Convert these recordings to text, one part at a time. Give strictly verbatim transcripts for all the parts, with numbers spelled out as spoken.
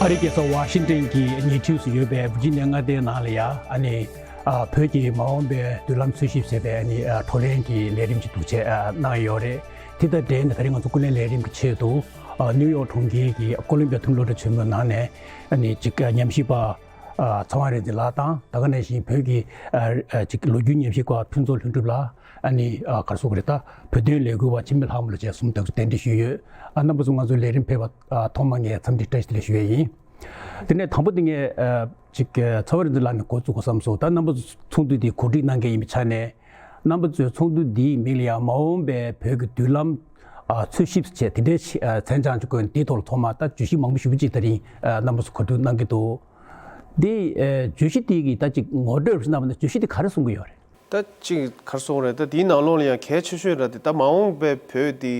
ཨ་རིའི་རྒྱལ་ས་ཝ་ཤིང་ཏོན་གྱི་ཉེ་འཁྲིས་སུ་ཡོད་པའི་ཝི་ཇི་ནི་ཡ་མངའ་སྡེའི་ནང་ལ་ཡ་ཨ་ནི་ཨ་བོད་ཀྱི་མ་འོངས་པའི་མདུན་ལམ་འཚོལ་ཞིབ་ཟེར་བའི་ཨ་ནི་ཨ་བགྲོ་གླེང་གི་ལས་རིམ་ཅིག་འདུག་བྱས་ཨ་གནང་ཡོད་རེད། དེ་དང་འབྲེལ་ནས་ད་རིང་ང་ཚོ་ཀུན་གླེང་ལས་རིམ་གྱི་ཆེད་དུ་ཨ་ནིའུ་ཡོག་གྲོང་ཁྱེར་གྱི་ཀོ་ལོམ་བི་ཡ་ཐུམ་སློབ་གྲྭ་ཆེན་མོའི་ནང་ནས་ཨ་ནི་ཅིག་ཨ་ཉམས་ཞིབ་པ་ཨ་ཚེ་དབང་རིག་འཛིན་ལགས་དང་ད་ག་ནང་བཞིན་བོད་ཀྱི་ཨ་ཨ་ཅིག་ལོ་རྒྱུས་ཉམས་ཞིབ་པ་ཕུན་ཚོགས་ལྷུན་གྲུབ་ལགས། ཨ་ནི་ཨ་ག་རེ་ཟེར་དགོས་རེད། ད་བོད་དོན་ལས་འགུལ་བ་འཆི་མེད་ལྷ་མོ་ལགས་བཅས་གསུམ་དེ་ཚོ་གདན་འདྲེན་ཞུས་ཡོད། ཨ་རྣམ་པ་ཚོ་ང་ཚོའི་ལས་རིམ་ཕེབས་པ་ཨ་ཐོག་མ་ངས་འཚམས་འདྲི་བཀྲ་ཤིས་བདེ་ལེགས་ཞུ་ཡས་ཡིན། དེ་ནས་དང་པོ་དེ་ངས་ཨ་ཅིག་ཨ་ཚེ་དབང་རིག་འཛིན་ལགས་ནས་འགོ་བཙུགས་དགོས་བསམ་སོང་། ད་རྣམ་པ་ཚོ་ཚོགས་འདུ་འདི་གོ་སྒྲིག་གནང་མཁན་ཡིན་པའི་ཆ་ནས་རྣམ་པ་ཚོའི་ཚོགས་འདུ་འདིའི་མིང་ལ་ཡང་མ་འོངས་པའི་བོད་ཀྱི་མདུན་ལམ་ཨ་འཚོལ་ཞིབ་བྱས་དེ་འདྲའི་ཨ་མཚན་བྱང་ཅིག་བཀོད་ནས་དེའི་ཐོག་ལ་ཐོག་མ་ད་བརྗོད་གཞི་མང་པོ་ཞེ་པོ་ཅིག་ད་རིང་ཨ་རྣམ་པ་ཚོ་གོ་སྒྲིག་གནང་གི་འདུག་འདི་ཨ་བརྗོད་གཞི་དེ་གི་ད་ཅིག་ངོ་སྤྲོད་རེ་གནང་བ་ན་བརྗོད་གཞི་དེ་ག་རེ་གསུང་གི་ཡོད་རེད། ད་ཅིག་ག་རེ་ཟེར་དགོས་རེད། ད་དེའི་ནང་ལོགས་ལ་ཡང་གལ་ཆེ་ཤོས་ར་དེ་ད་མ་འོངས་པའི་བོད་དེ་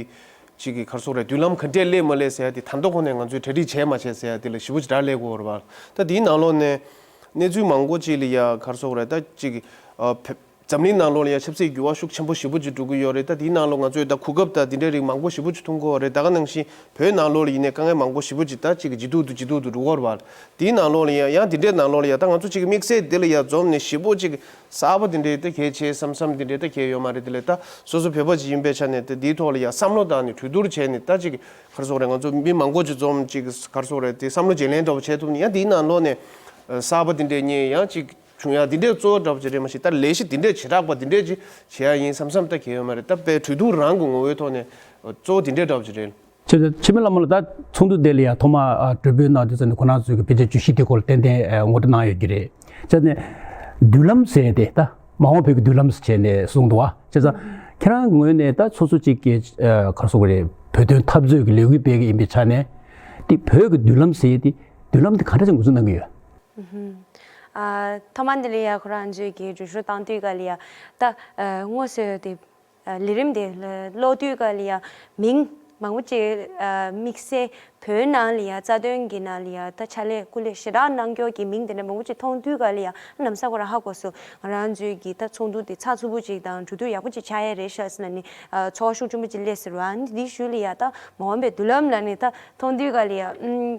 ཅིག་གི་ག་རེ་ཟེར་དགོས་རེད། མདུན་ལམ་ག་འདྲས་སླེབས་མ་སླེབས་ཟེར་ཡ་དེ་ད་ལྟ་ཁོ་ནས་ང་ཚོས་གྲ་སྒྲིག་བྱས་མ་བྱས་ཟེར་ཡ་དེ་ལ་ཞེ་པོ་ཅིག་དྲག་སླེབས་ཀྱི་ཡོད་རེད་པ། ད་དེའི་ནང་ལོགས་ནས་གནས་ཚུལ་མང་པོ་ཅིག་ལ་ཡ་ག་རེ་ཟེར་དགོས་རེད། ད་ཅིག་ཨ་བོད་འཛམ་གླིང་ནང་ལོགས་ལ་ཡ་ཆབ་སྲིད་འགྱུར་བ་ཤུགས་ཆེན་པོ་ཞེ་པོ་ཅིག་འགྲོ་གི་ཡོད་རེད། ད་དེའི་ནང་ལོགས་ང་ཚོས་ད་གོ་སྐབས་ད་དེ་འདྲའི་རིགས་མང་པོ་ཞེ་པོ་ཅིག་མཐོང་གི་ཡོད་རེད། ད་ག་ནང་བཞིན་བོད་ནང་ལོགས་ལ་ཡིན་ནའི་དཀའ་ངལ་མང་པོ་ཞེ་པོ་ཅིག་ད་ཅིག་ཇེ་སྡུག་ཏུ་ཇེ་སྡུག་ཏུ་འགྲོ་གི་ཡོད་རེད་པ། དེའི་ནང་ལོགས་ལ་ཡ་ཡང་དེ་འདྲའི་ནང་ལོགས་ལ་ཡ་ད་ང་ཚོ་ཅིག་དམིགས་བསལ་དེ་ལ་ཡ་འཛོམས་ནས་ཞེ་པོ་ཅིག་གསར་པ་དེ་འདྲའི་ད་གལ་ཆེ་བསམ་བསམ་དེ་འདྲའི་ད་གལ་ཡོད་མ་རེད། དེ་ལས་ད་སོ་སོ་བོད་པ་ཅིག་ཡིན་པའི་ཆ་ནས་ད་དེའི་ཐོག་ལ་ཡ་བསམ་བློ་བཏང་ནས་གྲོས་བསྡུར་བྱས་ནས་ད་ཅིག་ག་རེ་ཟེར་དགོས་རེད། ང་ཚོ་མི་མང་པོ་ཅིག་འཛོམས་ཅིག་ག་རེ་ཟེར་དགོས་རེད། དེ་བསམ་བློ་བརྗེ་ལེན་འདྲ་པོ་བྱས་ཐུབ་ན་ཡང་དེའི་ནང་ལོགས་ནས་ཨ་གསར་པ་དེ་འདྲའི་རྙེད་ཡང་ཅིག་བྱུང་ཡ་དེ་འདྲའི་གཙོ་བོ་འདྲ་པོ་ཅིག་རེད་མ་གཞི་ད་ལས་གཞི་དེ་འདྲའི་བྱེ་བྲག་པ་དེ་འདྲའི་ཅིག་བྱེད་ཡ་ཡིན་བསམ་བསམ་ད་གལ་ཡོད་མ་རེད། ད་དཔེ་གྲོས་བསྡུར་རང་གི་ངོ་བོའི་ཐོག་ནས་གཙོ་བོ་དེ་འདྲའི་འདྲ་པོ་ཅིག་རེད། ཆེ་ཆེ་མི་བླ་མ་ལ་ད་ཚོགས་འདུ་དེ་ལ་ཡང་ཐོག་མ་ཨ་གྲོས་འབུལ་གནང་དུས་ཙམ་ནས་ཁོ་རང་ཚོའི་གི་ཕལ་ཆེར་བརྗོད་གཞི་དེ་སྐོར་ལ་ཏན་ཏན་ཨ་ངོ་སྤྲོད་གནང་ཡོད་ཀྱི་རེད། བྱས་ནས་མདུན་ལམ་ཟེར་ཏེ་ད་མ་འོངས་བོད་ཀྱི་མདུན་ལམ་ཟེར་བྱས་ནས་གསུངས་འདུག་བ། བྱས་ཙང་ཁྱེད་རང་གི་ངོས་ནས་ད་སོ་སོ་གཅིག་གི་ཨ་ག་རེ་ཟེར་དགོས་རེད། བོད་དོན་འཐབ་རྩོད་ཀྱི་ལས་འགུལ་སྤེལ་གི་ཡིན་པའི་ཆ་ནས་དེ་བོད་ཀྱི་མདུན་ལམ་ཟེར་དེ་མདུན་ལམ་དེ་ག་འདྲ་ཅིག་འགོ་འཛུགས་གནང་གི་ཡོད། ཨ་ཐ་མ་འདི་ལ་ཡ་ཁོ་རང་ཚོས་ཀྱི་འགྲུལ་བཞུད་བཏང་དུས་ག་ལ་ཡ་ད་ཨ་དངོས་སུ་དེ་ཨ་ལས་རིམ་དེ་ཀློག་དུས་ག་ལ་ཡ་མིང་མང་པོ་ཅིག་ཨ་དམིགས་བསལ་བོད་ནང་ལ་ཡ་རྩ་དོན་གྱི་ནང་ལ་ཡ་ད་ཕྱག་ལས་སྐུ་ལས་ཞེ་དྲག་གནང་མཁན་གྱི་མིང་དེ་འདྲ་མང་པོ་ཅིག་མཐོང་དུས་ག་ལ་ཡ་ལམ་སང་ཁོ་རང་ཧ་གོ་སོང་། ང་རང་ཚོའི་གི་ད་ཚོགས་འདུ་དེ་ཚགས་ཚུད་པོ་ཅིག་དང་གྲོས་བསྡུར་ཡག་པོ་ཅིག་བྱ་ཡ་རེད་ཤག་ཟེར་ལབ་ནས་ཨ་ཚོར་བ་ཤུགས་ཆེན་པོ་ཅིག་སླེབས་ཟེར་བ། ཨ་ནི་འདིའི་གཞུག་ལ་ཡ་ད་མ་འོངས་པའི་མདུན་ལམ་ལབ་ནས་ད་མཐོང་དུས་ག་ལ་ཡ་ཨུམ།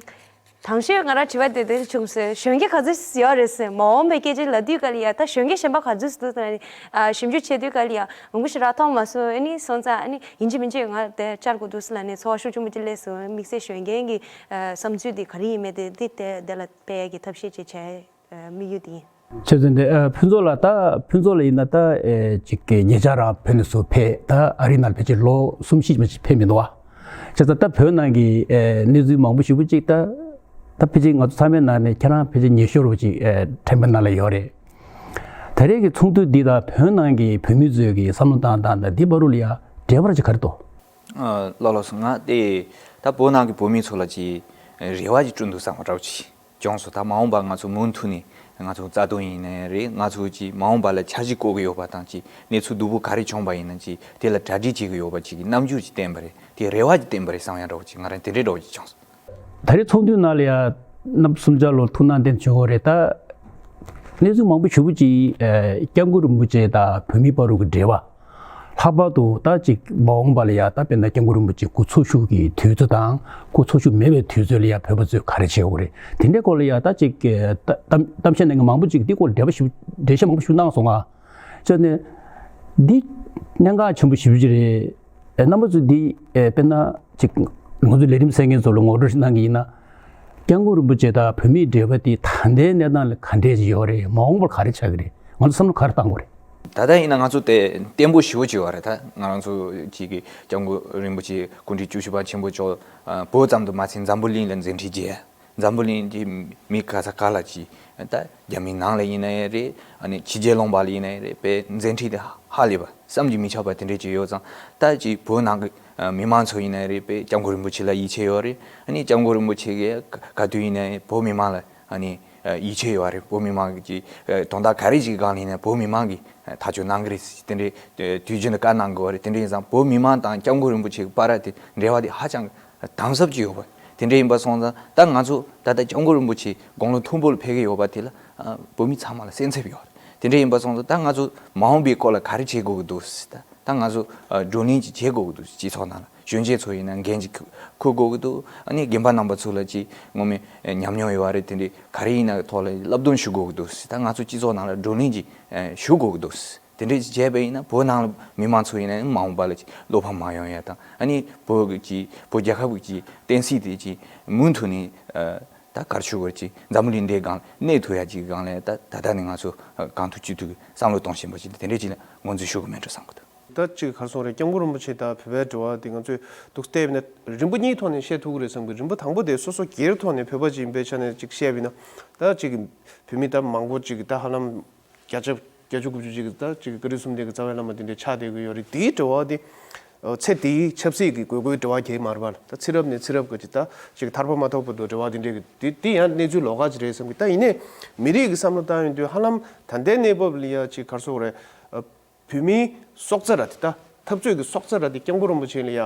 དང་ཤོས་ང་རང་དྲི་བ་དེ་དེ་བྱུང་སོང་། གཞོན་སྐྱེས་ག་ཚོད་ཡོད་རེད་ཟེར། མ་འོངས་པའི་སྐད་ཆ་ལབ་དུས་ག་ལ་ཡ་ད་གཞོན་སྐྱེས་གཞན་པ་ག་ཚོད་འདུག་ཟེར་ནས་ཨ་ཞིབ་འཇུག་བྱེད་དུས་ག་ལ་ཡ་མང་པོ་ཞེ་དྲག་མཐོང་མ་སོང་། ཨ་ནི་སོང་ཙང་ཨ་ནི་ཡིན་གཅིག་མིན་གཅིག་ང་དེ་བཅར་དགོས་འདུག་ཟེར་ལབ་ནས་ཚོར་བ་ཤུགས་ཆེན་པོ་ཅིག་སླེབས་སོང་། དམིགས་བསལ་གཞོན་སྐྱེས་ཀྱི་ཨ་བསམ་ཚུལ་དེ་ག་རེ་ཡིན་མིན་དེ་དེ་དེ་དེ་ལ་སྤེལ་ཡ་གི་ཐབས་ཤེས་ཅིག་བྱས་ཨ་དམིགས་ཡུལ་དེ་ཡིན། ཆེ་ཚན་དེ་ཨ་ཕུན་ཚོགས་ལགས། ད་ཕུན་ཚོགས་ལགས་ཡིན་ན་ད་ཨེ་ཅིག་གི་ཉེ་ཆར་རང་བོད་ནས་ཚུར་ཕེབས། ད་ཨ་རི་ནང་ཕལ་ཆེར་ལོ་གསུམ་བཞི་ཙམ་ཞིག་ཕེབས་མི་འདུག་བ། བྱས་ཙང་ད་བོད་ནང་གི་ཨེ་གནས་ཚུལ་མང་པོ་ཞེ་པོ་ཅིག་ད་ད་ཕལ་ཆེར་ང་ཚོ་ཚང་མའི་ནང་ནས་ཁྱེད་རང་ཕལ་ཆེར་ཉེ་ཤོས་རུ་ཅིག་ཨེ་དྲན་པའི་ནང་ལ་ཡོད་རེད། ད་རེས་ཀྱི་ཚོགས་འདུ་འདི་དང་བོད་ནང་གི་བོད་མི་ཚོའི་གི་བསམ་བློ་བཏང་སྟངས་དང་འདི་བར་དུ་ལ་ཡ་འབྲེལ་བ་ཅིག་ག་རེ་འདུག་ཨ་ལགས་ལགས་སོ། ང་དེ་ད་བོད་ནང་གི་བོད་མི་ཚོ་ལ་ཅིག་རེ་བ་ཅིག་བསྐྲུན་འདུག་བསམ་པ་འདྲ་བོ་ཅིག་བྱུང་སོང་། ད་མ་འོངས་པ་ང་ཚོ་མུ་མཐུད་ནས་ང་ཚོ་རྩ་དོན་ཡིན་ནའི་རེད། ང་ཚོ་ཅིག་མ་འོངས་པ་ལ་འཆར་གཞི་བཀོད་ཀྱི་ཡོད་པ་དང་། ཅིག་གནས་ཚུལ་སྡུག་པོ་ག་རེ་བྱུང་པ་ཡིན་ན་ཅིག་དེ་ལ་གྲ་སྒྲིག་བྱེད་ཀྱི་ཡོད་པ་ཅིག་གི་རྣམ་འགྱུར་ཅིག་བསྟན་པ་རེད། དེ་རེ་བ་ཅིག་བསྟན་པ་རེད་བསམ་ཡ་འདྲ་བོ་ཅིག་ང་རང་དེ་འདྲའི་འདྲ་བོ་ཅིག་བྱུང་སོང་། ད་རེས་ཚོགས་འདུའི་ནང་ལ་ཡ་རྣམ་གསུམ་ཆ་ལོ་ཐུགས་སྣང་བསྟན་བྱེད་དགོས་རེད། ད་གནས་ཚུལ་མང་པོ་ཞེ་པོ་ཅིག་ཨ་སྐྱབས་མགོན་རིན་པོ་ཆེ་དང་བོད་མི་བར་དུ་གི་འབྲེལ་བ། ལྷག་པར་དུ་ད་ཅིག་མ་འོངས་པ་ལ་ཡ་ད་དཔེར་ན་སྐྱབས་མགོན་རིན་པོ་ཆེ་སྐུ་འཚོ་བཞུགས་ཀྱི་དུས་ཚོད་དང་སྐུ་འཚོ་བཞུགས་མེད་པའི་དུས་ཚོད་ལ་ཡ་བོད་པ་ཚོས་ག་རེ་བྱེད་དགོས་རེད། དེ་འདྲའི་སྐོར་ལ་ཡ་ད་ཅིག་ཨ་ད་གཏམ་གཏམ་བཤད་གནང་མཁན་མང་པོ་ཅིག་འདི་སྐོར་འགྲེལ་པ་ཞིབ་འགྲེལ་བཤད་མང་པོ་ཞིག་གནང་སོང་ང་། བྱས་ནས་འདི་གནད་འགག་ཆེན་པོ་ཞེ་པོ་ཅིག་རེད། ཨེ་རྣམ་པ་ཚོས་འདི་ཨེ་དཔེར་ན་ཅིག་ང་ཚོ་ལས་རིམ་གསན་མཁན་ཚོ་ལ་ངོ་སྤྲོད་ཞིག་གནང་གི་ཡིན་ན། སྐྱབས་མགོན་རིན་པོ་ཆེ་དང་བོད་མིའི་འབྲེལ་བ་དེ་ད་ལྟའི་གནས་སྟངས་ལ་ག་འདྲས་ཡོད་རེད། མ་འོངས་པར་ག་རེ་ཆགས་ཀྱི་རེད། ང་ཚོ་བསམ་བློ་ག་རེ་བཏང་དགོས་རེད། ད་ལྟ་ཡིན་ན་ང་ཚོ་དེ་བརྟན་པོ་ཞེ་པོ་ཅིག་ཡོད་རེད། ད་ང་རང་ཚོ་གཅིག་གི་སྐྱབས་མགོན་རིན་པོ་ཆེ་སྐུ་ཕྲེང་བཅུ་བཞི་པ་ཆེན་པོ་མཆོག་ཨ་བོད་ཙམ་དུ་མ་ཟད་འཛམ་བུ་གླིང་ལ་མཛད་འཕྲིན་རྒྱས། འཛམ་བུ་གླིང་གི་མི་ག་ས་ག་ལ་ཅིག་ད་རྒྱ་མིའི་ནང་ལ་ཡིན་ན་ཡང་རེད། ཨ་ནི་ཕྱི་རྒྱལ་ལུང་པ་ལ་ཡིན་ན་ཡང་རེད། དཔེ་མཛད་འཕྲིན་དེ་ཧ་ལས་པ་བསམ་གྱིས་མི་ཁྱབ་པ་དེ་འདྲས་ཅིག་ཡོད་ཙང་། ད་ཅིག་བོད་ནང་གི་ཨ་མི་མང་ཚོ་ཡིན་ན་ཡང་རེད། དཔེ་སྐྱབས་མགོན་རིན་པོ་ཆེ་ལ་ཡིད་ཆེས་ཡོད་རེད། ཨ་ནི་སྐྱབས་མགོན་རིན་པོ་ཆེ་གིས་ག་ག་དུས་ཡིན་ན་ཡང་བོད་མི་མང་ལ་ཨ་ནི་ཡིད་ཆེས་ཡོད་རེད། བོད་མི་མང་གི་ཅིག་དོན་དག་ག་རེ་ཅིག་སྒང་ལ་ཡིན་ན་བོད་མི་མང་གིས་ཐག་གཅོད་གནང་གི་རེད་ཟེར་དེ་འདྲའི་དུས་རྒྱུན་དུ་བཀའ་གནང་དགོས་པ་རེད། དེ་འདྲ་ཡིན་ཙང་བོད་མི་མང་དང་སྐྱབས་མགོན་རིན་པོ་ཆེ་གི་བར་དེ་འབྲེལ་བ་དེ་ཧ་ཅང་དམ་ཟབ་ཅིག་ཡོད་པ། དེ་འདྲ་ཡིན་པ་སོང་ཙང་ད་ང་ཚོ་ད་ལྟ་སྐྱབས་མགོན་རིན་པོ་ཆེ་དགུང་ལོ་མཐོན་པོ་ལ་ཕེབས་ཀྱི་ཡོད་པ་དེ་ལ་ཨ་བོད་མི་ཚང་མ་ལ་གསན་འཚབ་ཡོད་རེད། དེ་འདྲ་ཡིན་པ་སོང་ཙང་ད་ང་ཚོ་མ་འོངས་པའི་སྐོར་ལ་ག་རེ་བྱེད་དགོས་ཀྱི་འདུག་ཟེར། ད་ད་ང་ཚོ་ཨ་བགྲོ་གླེང་ཅིག་བྱེད་དགོས་ཀྱི་འདུག་སྤྱི་ཚོགས་ནང་ལ། གཞོན་སྐྱེས་ཚོ་ཡིན་ན་འགན་ཅིག་འཁུར་དགོས་ཀྱི་འདུག་ཨ་ནི་རྒན་པ་རྣམ་པ་ཚོ་ལ་ཅིག་ངོ་མའི་ཉམས་མྱོང་ཡོད་པ་རེད། དེ་འདྲའི་ག་རེ་ཡིན་ན་ཐོག་ལ་བསླབ་སྟོན་ཞུ་དགོས་ཀྱི་འདུག་ད་ང་ཚོ་སྤྱི་ཚོགས་ནང་ལ་བགྲོ་གླེང་ཅིག་ཞུ་དགོས་ཀྱི་འདུག་དེ་འདྲའི་ཅིག་བྱས་པ་ཡིན་ན་བོད་ནང་ལ་མི་མང་ཚོ་ཡིན་ན་མ་འོངས་པ་ལ་ཅིག་བློ་ཕམ་མ་ཡོང་ཡ་དང་། ཨ་ནི་བོད་ཀྱི་ཅིག་བོད་རྒྱལ་ཁབ་ཀྱི་ཅིག་བསྟན་སྲིད་དེ་ཅིག་མུ་མཐུད་ནས་ད་ག་རེ་ཞུ་དགོས་རེད། ཅིག་འཛམ་བུ་གླིང་འདིའི་སྒང་གནས་ཐུབ་ཡ་ཅིག་སྒང་ལ་ད་ད་ལྟ་ནས་ང་ཚོ་གང་ཐུབ་ཅི་ཐུབ་ཀྱིས་བསམ་བློ་གཏོང་བཞིན་པ་ཅིག་དེ་འདྲའི་ཅིག་ལ་ངོས་འཛིན་ཞུ་དགོས་མེད་འགྲོ་བསམ་གྱི་འདུག་ད་ཅིག་ག་རེ་ཟེར་དགོས་རེད། སྐྱབས་མགོན་རིན་པོ་ཆེ་དང་བོད་པའི་འབྲེལ་བ་དེ་ང་ཚོས་འདུག་བལྟས་པ་ཡིན་ན་རིམ་པ་གཉིས་ཐོག་ནས་བཤད་ཐུབ་ཀྱི་རེད་བསམ་གྱི། རིམ་པ་དང་པོ་དེ་སོ་སོ་སྒེར་ཐོག་ནས་བོད་པ་ཅིག་ཡིན་པའི་ཆ་ནས་ཅིག་བཤད་པ་ཡིན་ན། ད་ཅིག་བོད་མི་ད་མང་པོ་ཅིག་ད་ཧ་ལམ་བརྒྱ་ཆ་བརྒྱད་ཅུ་དགུ་བཅུ་ཅིག་ད་ཅིག་བཀའ་དྲིན་གསུམ་ལྡན་གྱི་རྩ་བའི་བླ་མ་དེ་འདྲ་ཆགས་བསྡད་ཀྱི་ཡོད་རེད། དེའི་འབྲེལ་བ་དེ་ཚེ་འདིའི་ཆབ་སྲིད་ཀྱི་དགོས་མཁོའི་འབྲེལ་བ་གང་ཡང་མ་རེད་པ། ད་ཚེ་རབས་ནས་ཚེ་རབས་ཀྱི་ཅིག་ད་ཅིག་ཐར་པ་མ་ཐོབ་བར་དུ་འབྲེལ་བ་དེ་འདྲ་གི་དེ་དེ་ཡང་གནས་ཚུལ་ལོགས་ཀ་ཅིག་རེད་བསམ་གྱི། ད་ཡིན་ནའི་མི་རིགས་ཀྱི་བསམ་བློ་བཏང་ཡོང་དུས་ཧ་ལམ་ད་ལྟའི་གནས་བབ་ལ་ཡ་ཅིག་ག་རེ་ཟེར་དགོས་རེད། བོད་མིའི་སྲོག་རྩ་ར་དེ་ད་འཐབ་རྩོད་ཀྱི་སྲོག་རྩ་ར་དེ་སྐྱབས་མགོན་རིན་པོ་ཆེ་ལ་ཡ་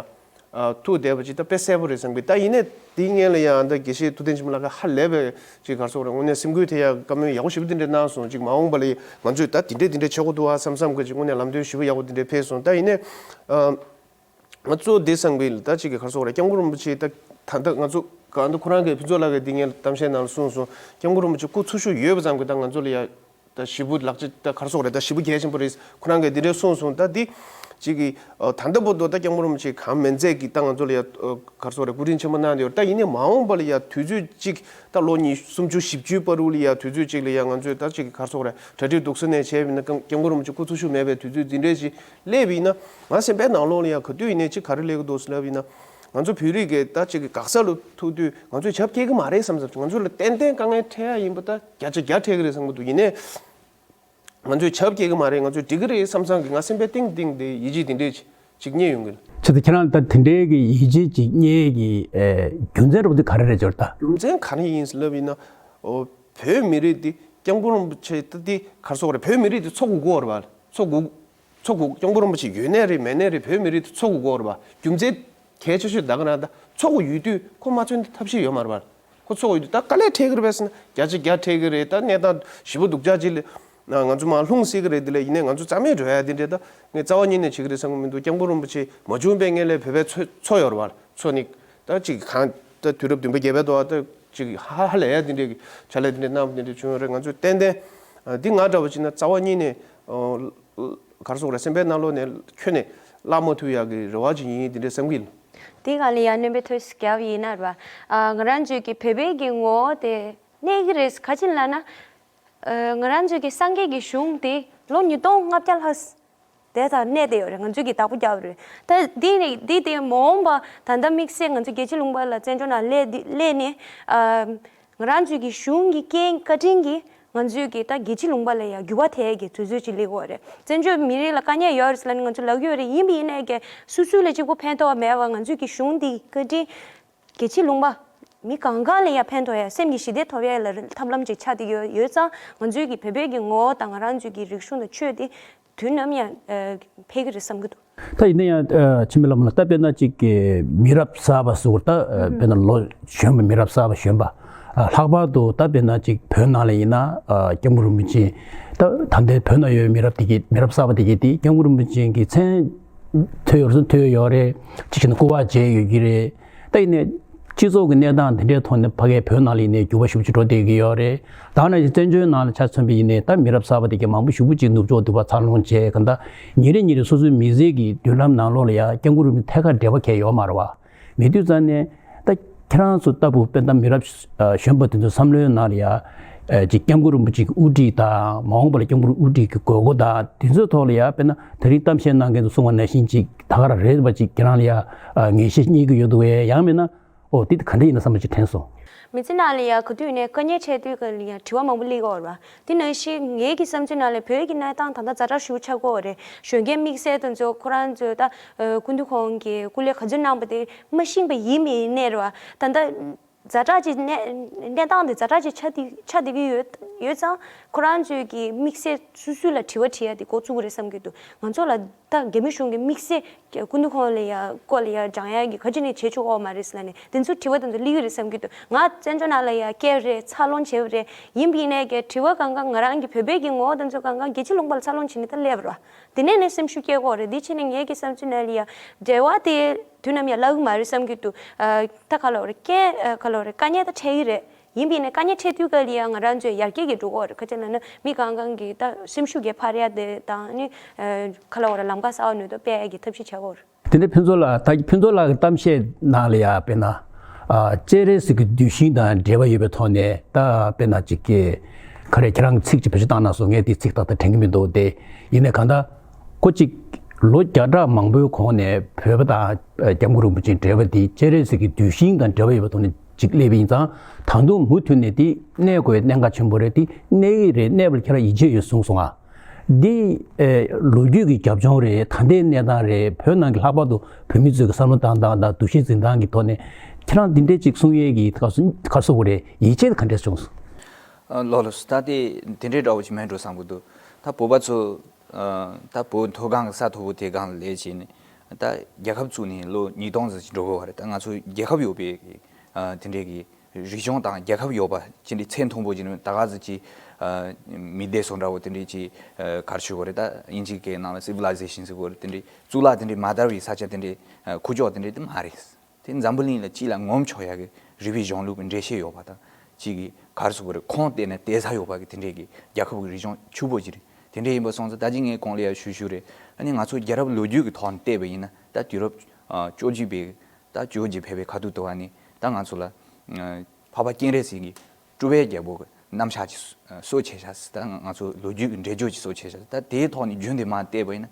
ཨ་ཐུག་བསྡད་པ་ཅིག་ད་དཔེ་གསལ་པོ་རེད་བསམ་གི། ད་ཡིན་ནའི་དེའི་སྔོན་ལ་ཡ་ཨ་ད་དགེ་བཤེས་ཐུབ་བསྟན་ཆོས་འཕེལ་ལགས་ཀྱིས་ཧ་ལས་པའི་ཅིག་ག་རེ་ཟེར་དགོས་རེད། དངོས་གནས་སེམས་འགུལ་ཐེབས་ཡ་བཀའ་མོལ་ཡག་པོ་ཞེ་པོ་དེ་འདྲ་གནང་སོང་། ཅིག་མ་འོངས་པ་ལ་ཡ་ང་ཚོས་ད་དེ་འདྲས་དེ་འདྲས་བྱེད་དགོས་འདུག་ཨ་བསམ་བསམ་གི་ཅིག་དངོས་གནས་ལམ་སྟོན་ཞེ་པོ་ཡག་པོ་དེ་འདྲས་ཕེབས་སོང་། ད་ཡིན་ནའི་ཨ་ང་ཚོ་འདི་བསམ་གི་ད་ཅིག་ག་རེ་ཟེར་དགོས་རེད། སྐྱབས་མགོན་རིན་པོ་ཆེ་ད་ད་ལྟ་ང་ཚོ་ག་ད་ཁོ་རང་གི་ཕུན་ཚོགས་ལགས་ཀྱིས་འདི་སྔོན་གཏམ་བཤད་ནང་ལ་གསུངས་སོང་། སྐྱབས་མགོན་རིན་པོ་ཆེ་སྐུ་འཚོ་བཞུགས་ཡོད་པ་ཙམ་གྱིས་ད་ང་ཚོ་ལ་ཡ་ད་ཞེ་པོ་ལག་ཆ་ད་ག་རེ་ཟེར་དགོས་རེད། ད་ཞེ་པོ་གལ་ཆེན་པོ་རེད། ཁོ་རང་གིས་འདི་འདྲས་གསུངས་སོང་། ད་འདི་ཅིག་གི་ཨ་ད་ལྟ་བར་དུ་ད་སྐྱབས་མགོན་རིན་པོ་ཆེ་གང་མིན་ཚད་ཀྱི་ད་ང་ཚོ་ལ་ཡ་ཨ་ག་རེ་ཟེར་དགོས་རེད། སྐུ་དྲིན་ཆེན་པོ་གནང་བསྡད་ཡོད་རེད། ད་ཡིན་ནའི་མ་འོངས་པ་ལ་ཡ་དུས་ཚོད་ཅིག་ད་ལོ་ཉི་སུམ་ཅུ་བཞི་བཅུའི་བར་དུ་ལ་ཡ་དུས་ཚོད་ཅིག་ལ་ཡ་ང་ཚོས་ད་ཅིག་ག་རེ་ཟེར་དགོས་རེད། གྲ་སྒྲིག་སྡུག་ས་ནས་བྱས་པ་ཡིན་ན་སྐྱབས་མགོན་རིན་པོ་ཆེ་སྐུ་འཚོ་བཞུགས་མེད་པའི་དུས་ཚོད་འདི་འདྲས་ཅིག་སླེབས་པ་ཡིན་ན། ང་སེམས་པའི་ནང་ལོགས་ལ་ཡ་ག་དུས་ཡིན་ནའི་ཅིག་ག་རེ་སླེབས་ཀྱི་འདུག་ཟེར་ལབ་པ་ཡིན་ན། ང་ཚོ་བོད་རིགས་ཀྱི་ད་ཅིག་གི་ག་ས་ལ་ཐུག་དུས་ང་ཚོས་བྱ་བ་སྐྱེལ་གི་མ་རེད་བསམ་བསམ། ང་ཚོ་ལ་ཏན་ཏན་དཀའ་ངལ་འཕྲད་ཡ་ཡིན་པ་ད་བརྒྱ་ཆ་བརྒྱ་འཕྲད་ཀྱི་རེད་བསམ་གྱི་འདུག་ཡིན་ནའི་ང་ཚོས་བྱ་བ་སྐྱེལ་གི་མ་རེད། ང་ཚོས་འགྲིག་གི་རེད་བསམ་བསམ་གི་ང་སེམས་པའི་གཏིང་གཏིང་དེ་ཡིད་ཆེས་དེ་འདྲས་ཅིག་རྙེད་ཡོང་གི། ཅི་སྟེ་ཁྱེད་རང་ད་དེ་འདྲའི་གི་ཡིད་ཆེས་ཅིག་རྙེད་ཀྱི་ཨེ་རྒྱུ་མཚན་རོགས་དེ་ག་རེ་རེད་ཅོར་ད། རྒྱུ་མཚན་ག་རེ་ཡིན་ལབ་ཡིན་ན། ཨོ་བོད་མི་རིགས་དེ་སྐྱབས་མགོན་རིན་པོ་ཆེ་ད་དེ་ག་རེ་ཟེར་དགོས་རེད། བོད་མི་རིགས་དེ་འཚོ་དགོས་ཀྱི་ཡོད་རེད་པ། འཚོ་དགོས། འཚོ་དགོས། སྐྱབས་མགོན་རིན་པོ་ཆེ་ཡོད་ནའི་རེད་མེད་ནའི་རེད། བོད་མི་རིགས་དེ་འཚོ་དགོས་ཀྱི་ཡོད་རེད་པ། རྒྱུ་མཚན་གལ་ཆེ་ཤོས་ད་ག་རང་ད་འཚོ་དགོས་ཡོད་དུས་ཁོ་མ་འཚོ་ན་ཐབས་ཤེས་ཡོད་མ་རེད་པ། ཁོ་འཚོ་དགོས་ཡོད་དུས་ད་དཀའ་ལས་འཕྲད་ཀྱི་རེད་པས་ཟེར་ན་བརྒྱ་ཆ་བརྒྱ་འཕྲད་ཀྱི་རེད། ད་གནས་སྟངས་ཞེ་པོ་སྡུག་ཅག་ཅིག་ལ་ང་ཚོ་མར་ལྷུང་སྲིད་ཀྱི་རེད། དེ་ལས་ཡིན་ནའི་ང་ཚོ་རྩ་མེད་འགྲོ་ཡ་དེ་འདྲས་ད་ངས་རྩ་བ་ཉིད་ནས་བྱེད་ཀྱི་རེད་བསམ་གྱི་མི་འདུག་སྐྱབས་མགོན་རིན་པོ་ཆེ་མ་བྱུང་བའི་སྔོན་ལ་བོད་པའི་འཚོ་འཚོ་ཡོད་རེད་པ། འཚོ་ནི་ད་ཅིག་གང་ད་དུས་རབས་བདུན་པ་བརྒྱད་པའི་ཐོག་ད་ཅིག་ཧ་ཧ་ལས་ཡ་དེ་འདྲས་ཀྱི་ཕྱག་ལས་དེ་འདྲས་གནང་བ་དེ་འདྲས་བྱུང་ཡོད་རེད། ང་ཚོས་ཏན་ཏན་འདི་ང་འདྲ་བ་ཅིག་ན་རྩ་བ་ཉིད་ནས་ག་རེ་ཟེར་དགོས་རེད། སེམས་པའི་ནང་ལོགས་ནས་ཁྱོན་ནས་བརླག་མ་ཐུབ་ཡག་གི་རེ་བ་ཅིག་ཡིན་དེ་འདྲས་བསམ་གྱི་ཡིན། དེ་ག་ལ་ཡང་སྣོན་པའི་ཐོས་སུ་བརྒྱབ་ཡིན་ན་ར། ང་རང་ཚོའི་གི་བོད་པའི་གི་ངོ་བོ་དེ་གནས་ཀྱི་རེད། ག་ཅི་ལབ་ན། ང་རང་ཚོའི་གི་སངས་རྒྱས་ཀྱི་གཞུང་དེ་ལོ་ཉིས་སྟོང་ལྔ་བརྒྱ་ལྷག་དེ་དང་གནས་བསྡད་ཡོད་རེད། ང་ཚོའི་གི་བདག་པོ་རྒྱབ་རེད། ད་འདི་ནི་འདི་དེ་མ་འོངས་པ་ད་ལྟ་དམིགས་བསལ་ང་ཚོ་རྒྱལ་སྤྱི་ལུང་པ་ལ་བཙན་བྱོལ་ནང་སླེབས་འདི་སླེབས་ནས་ང་རང་ཚོའི་གི་གཞུང་གི་རྐྱེན་བཀའ་དྲིན་གྱིས་ང་ཚོའི་གི་ད་རྒྱལ་སྤྱི་ལུང་པ་ལ་ཡང་འགྱུར་བ་ཐེབས་ཀྱི་དུས་ཚོད་ཅིག་སླེབས་ཀྱི་ཡོད་རེད། བཙན་བྱོལ་མི་རིགས་ལ་དཀའ་ངལ་ཡོད་རེད་ཟེར་ལབ་ནས་ང་ཚོ་ལབ་ཀྱི་ཡོད་རེད། ཡིན་པ་ཡིན་ནའི་གི་སོ་སོ་ལ་གཅིག་པོ་ཕན་ཐོགས་མེད་པ་ང་ཚོའི་གི་གཞུང་འདི་བཀའ་དྲིན་རྒྱལ་སྤྱི་ལུང་པ་མི་གང་གང་ལ་ཡང་ཕན་ཐོགས་ཡ་སེམས་ཀྱི་ཞི་བདེ་ཐོབ་ཡ་ལ་ཐབས་ལམ་ཅིག་ཆགས་བསྡད་ཡོད་ཡོད་ཙང་ང་ཚོའི་གི་བོད་པའི་གི་ངོ་བོ་དང་ང་རང་ཚོའི་གི་རིག་གཞུང་དང་ཆོས་དེ་དུས་ནམ་ཡང་ཨ་འཕེལ་གི་རེད་བསམ་གི་འདུག་ད་ཡིན་ན་ཡང་ཨ་འཆི་མེད་ལྷ་མོ་ལགས་ད་དཔེར་ན་ཅིག་གི་མི་རབས་གསར་པ་ཟེར་ད་ཨ་དཔེར་ན་ལོ་གཞོན་པ་མི་རབས་གསར་པ་གཞོན་པ་ཨ་ལྷག་པར་དུ་ད་དཔེར་ན་ཅིག་བོད་ནང་ལ་ཡིན་ན་ཨ་སྐྱབས་མགོན་རིན་པོ་ཆེ་ད་ད་ལྟའི་བོད་ནང་ཡོད་པའི་མི་རབས་དེ་གི་མི་རབས་གསར་པ་དེ་གི་དེ་སྐྱབས་མགོན་རིན་པོ་ཆེ་གི་མཚན་ཐོས་ཡོད་རེད་ཐོས་ཡོད་རེད། ཅིག་བྱས་ན་སྐུ་པར་མཇལ་ཡོད་ཀྱི་རེད། ད་ཡིན་ནའི་སྤྱི་ཚོགས་ཀྱི་གནས་སྟངས་དེ་འདྲའི་ཐོག་ནས་ཕ་གིའི་བོད་ནང་ལ་ཡིན་ནའི་འགྱུར་བ་ཞེ་པོ་ཅིག་འགྲོ་བསྡད་ཀྱི་ཡོད་རེད། ད་ནང་བཞིན་བཙན་བྱོལ་ནང་ལ་ཆ་མཚོན་པ་ཡིན་ནའི་ད་མི་རབས་གསར་པ་དེ་གའི་མང་པོ་ཞེ་པོ་ཅིག་ནུབ་ཕྱོགས་འདི་པར་འཚར་ལོངས་བྱས་གང་ལྟར་ཉིན་རེ་ཉིན་རེ་སོ་སོའི་མི་ཚེ་གི་མདུན་ལམ་ནང་ལོགས་ལ་ཡང་སྐྱབས་མགོན་རིན་པོ་ཆེ་ཐད་ཀར་འབྲེལ་བ་གང་ཡང་ཡོད་མ་རེད་བ། མེད་དུས་ཙང་ནས་ད་ཁྱེད་རང་ཚོ་ལྟ་བུ་དཔེ་ད་མི་རབས་གཞོན་པ་དེ་ཚོའི་བསམ་བློའི་ནང་ལ་ཡང་ཅིག་སྐྱབས་མགོན་རིན་པོ་ཆེ་གི་དབུ་ཁྲིད་དང་མ་འོངས་པ་ལ་སྐྱབས་མགོན་དབུ་ཁྲིད་ཀྱི་དགོས་མཁོ་དང་དེ་ཚོའི་ཐོག་ལ་ཡང་དཔེར་ན་དེ་རིང་གཏམ་བཤད་གནང་མཁན་ཚོ་གསུངས་པ་ནང་བཞིན་ཅིག་ད་ག་རང་རེད་པ་ཅིག་ཁྱེད་རང་ལ་ཡང་ངེས་ཤེས་རྙེད་ཀྱི་ཡོད་འདུག་གས། ཡང་མིན་ན་ཨོ་དེ་ག་འདྲ་ཡིན་ན་བསམ་པ་ཅིག་དྲན་སོང་། མི་ཚེ་ནང་ལ་ཡང་ག་དུས་ནས་དཀའ་ངལ་འཕྲད་དུས་ག་ལ་ཡང་དྲི་བ་མང་པོ་སླེབས་ཀྱི་ཡོད་རེད་བ། དེ་ནང་བཞིན་ངའི་གི་བསམ་ཚུལ་ནང་ལ་བོད་ཀྱི་གནས་སྟངས་ད་ལྟ་ཛ་དྲག་ཞེ་པོ་ཆགས་ཀྱི་ཡོད་རེད། གཞོན་སྐྱེས་དམིགས་བསལ་དེ་ཚོ་ཁོ་རང་ཚོས་ད་སྐུ་མདུན་ཁོང་གིས་སྐུ་ལས་ག་ཚོད་གནང་པ་དེ་མ་ཤེས་པ་ཡིན་མིན་ཡིན་ནའི་རེད་བ། ད་ལྟ་ཛ་དྲག་ཅིག་གནས་གནས་སྟངས་དེ་ཛ་དྲག་ཅིག་ཆགས་བསྡད་ཆགས་བསྡད་ཀྱི་ཡོད་ཡོད་ཙང་ཁོ་རང་ཚོས་ཀྱི་དམིགས་བསལ་སོ་སོ་ལ་དྲི་བ་དྲི་ཡ་དེ་འགོ་བཙུགས་ཀྱི་རེད་བསམ་གྱི་འདུག་ང་ཚོ་ལ་ད་རྒྱ་མི་གཞུང་གིས་དམིགས་བསལ་སྐུ་མདུན་ཁོང་ལ་ཡ་སྐོར་ལ་ཡ་སྦྱང་ཡ་གི་ག་ཅི་ནས་བྱེད་ཆོག་གི་མ་རེད་ཟེར་ལབ་ནས་དེ་ཚོ་དྲི་བ་དེ་ཚོ་སླེབས་ཀྱི་རེད་བསམ་གྱི་འདུག་ང་བཙན་བྱོལ་ནང་ལ་ཡ་སྐྱེས་རེད། འཚར་ལོངས་བྱས་པ་རེད། ཡིན་པ་ཡིན་ནའི་གི་དྲི་བ་གང་ག་ང་རང་གི་བོད་པའི་གི་ངོ་བོ་དེ་ཚོ་གང་ག་རྒྱལ་སྤྱིའི་ལུང་པ་ལ་འཚར་ལོངས་བྱས་ནས་ད་སླེབས་པ་རེད་བ། དེ་ནས་ནས་སེམས་ཤུགས་སྐྱེ་གི་ཡོད་རེད། དེ་བྱས་ནས་ངའི་གི་བསམ་ཚུལ་ནང་ལ་ཡ་འབྲེལ་བ་དེ་ དུས་ནམ་ཡང་བརླག་གི་མ་རེད་བསམ་གྱི་འདུག་ཨ། ད་ག་ལབ་རེད། རྐྱེན་ཨ། ག་ལབ་རེད། དཀའ་ངལ་ད་འཕྲད་ཀྱི་རེད། ཡིན་པས་ན་དཀའ་ངལ་འཕྲད་དུས་ག་ལ་ཡང་ང་རང་ཚོས་ཡར་རྒྱས་ཀྱི་འགྲོ་གི་རེད། ག་ཅི་ལབ་ན་མི་གང་གང་གི་ད་སེམས་ཤུགས་ཀྱི་འཕར་ཡ་དེ་དང་ནི་ཨ། ག་ལབ་རེད། ལམ་ཁ་གསར་པ་ནུས་སྟོབས་སྤེལ་ཡ་གི་ཐབས་ཤེས་བྱ་དགོས་རེད། དེ་འདྲ་ཕུན་ཚོགས་ལགས། ད་ཕུན་ཚོགས་ལགས་ཀྱི་གཏམ་བཤད་ནང་ལ་ཡ་དཔེར་ན། ཨ། སྤྱན་རས་གཟིགས་ཀྱི་གདུལ་ཞིང་དང་འབྲེལ་བ་ཡོད་པའི་ཐོག་ནས་ད་དཔེར་ན་ཅིག་གི་ག་རེ། ཁྱེད་རང་གི་ཚིག་ཅིག་བེད་སྤྱོད་བཏང་གནང་སོང་། ངས་དེ་ཚིག་ཏག་ཏག་དྲན་གྱི་མི་འདུག་དེ་ཡིན་ནའི་གང་ལྟར་ཁོ་ཅིག་ལོ་བརྒྱ་ཕྲག་མང་པོའི་གོང་ནས་བོད་པ་དང་སྐྱབས་མགོན་རིན་པོ་ཆེའི་འབྲེལ་བ་དེ་སྤྱན་རས་གཟིགས་ཀྱི་གདུལ་ཞིང་དང་འབྲེལ་བ་ཡོད་པའི་ཐོག་ནས་ཅིག་སླེབས་པ་ཡིན་ཙང་། ད་དུང་མུ་མཐུད་ནས་དེ་གནས་དགོས་གནད་འགག་ཆེན་པོ་རེད། དེ་གནས་ཀྱི་རེད། གནས་པ་ལ་ཁྱེད་རང་ཡིད་ཆེས་ཡོད་གསུངས་སོང་ཨ། འདི་ཨེ་ལོ་རྒྱུས་ཀྱི་རྒྱབ་ལྗོངས་རེད། ད་ལྟའི་གནས་སྟངས་རེད། བོད་ནང་གི་ལྷག་པར་དུ་བོད་མི་ཚོའི་གི་བསམ་བློ་བཏང་སྟངས་དང་འདུ་ཤེས་འཛིན་སྟངས་ཀྱི་ཐོག་ནས་ཁྱེད་རང་འདི་འདྲས་ཅིག་གསུང་ཡས་ཀྱི་ག་སུ་ག་སུ་བོ་རེད། ཡིད་ཆེས་ག་འདྲས་བྱུང་སོང་། ཨ། ལགས་ལགས་སོ། ད་དེ་དེ་འདྲའི་འདྲ་བོ་ཅིག་མེད་འགྲོ་བསམ་གྱི་འདུག་ད་བོད་པ་ཚོ་ཨ། ད་བོད་མཐོ་སྒང་གི་ས་མཐོ་པོ་དེ་སྒང་ལ་སླེབས་བྱས་ནས་ད་རྒྱལ་ཁབ་བཙུགས་ནས་ལོ་ཉིས་སྟོང་ཙམ་ཅིག་འགྲོ་གི་ཡོད་རེད། ད་ང་ཚོ་རྒྱལ་ཁབ་ཡོད་པའི་ཨ། དེ་འདྲའི་གི་རིག་གཞུང་དང་རྒྱལ་ཁབ་ཡོད་པ་ཅི་འདྲའི་ཚད་མཐོན་པོ་ཅིག་ནས་ད་ག་ཟེ་ཅིག་ཨ། མི་སྡེ་སོགས་འདྲ་བོ་དེ་འདྲའི་ཅིག་ཨ། ག་རེ་ཞུ་དགོས་རེད། ད་དབྱིན་ཇིའི་སྐད་ནང་ལ་civilization་ཟེར་དགོས་རེད། དེ་འདྲའི་གཙུག་ལག་དེ་འདྲའི་མ་དར་བའི་ས་ཆ་དེ་འདྲའི་ཨ། ཁུག་ཀྱོག་དེ་འདྲའི་དེ་མ་རེད། དེ་འཛམ་བུ་གླིང་ལ་སྤྱི་ལ་ངོམ་ཆོག་ཡག་གི་རིག་པའི་གཞུང་ལུགས་ཀྱི་འགྲེལ་བཤད་ཡོད་པ་དང་། གཅིག་གི་ག་རེ་ཟེར་དགོས་རེད། ཁུངས་བལྟས་ན་བལྟས་ས་ཡོད་པ་གི་དེ་འདྲའི་གི་རྒྱལ་ཁབ་ཀྱི་རིག་གཞུང་ཕྱུག་པོ་ཅིག་རེད། དེ་འདྲའི་ཡིན་པ་སོང་ཙང་ད་ཅི་ངས་གོང་ལ་ཡང་ཞུས་ཞུས་རེད། ཨ་ནི་ང་ཚོ་རྒྱལ་རབས་ལོ་རྒྱུས་ཀྱི་ཐོག་ནས་བལྟས་པ་ཡིན་ན་ད་དུས་རབས་ཨ། བཅོ་བརྒྱད་པའི་ད་བཅོ་བརྒྱད་ཕེབས་པའི་ཁ་ཐུག་ཏུ་བ་ནི་ད་ང་ཚོ་ལ་ཨ། འཕགས་པ་སྤྱན་རས་གཟིགས་ཀྱི་སྤྲུལ་པའི་རྒྱལ་པོ་གི་རྣམ་གཞག་ཅིག་གསོ་བྱས་ཤག་ཟེར། ད་ང་ཚོ་ལོ་རྒྱུས་ཀྱི་འགྲེལ་བརྗོད་ཅིག་གསོ་བྱས་ཤག་ཟེར། ད་དེའི་ཐོག་ནས་རྒྱུན་དེ་མར་བལྟས་པ་ཡིན་ན་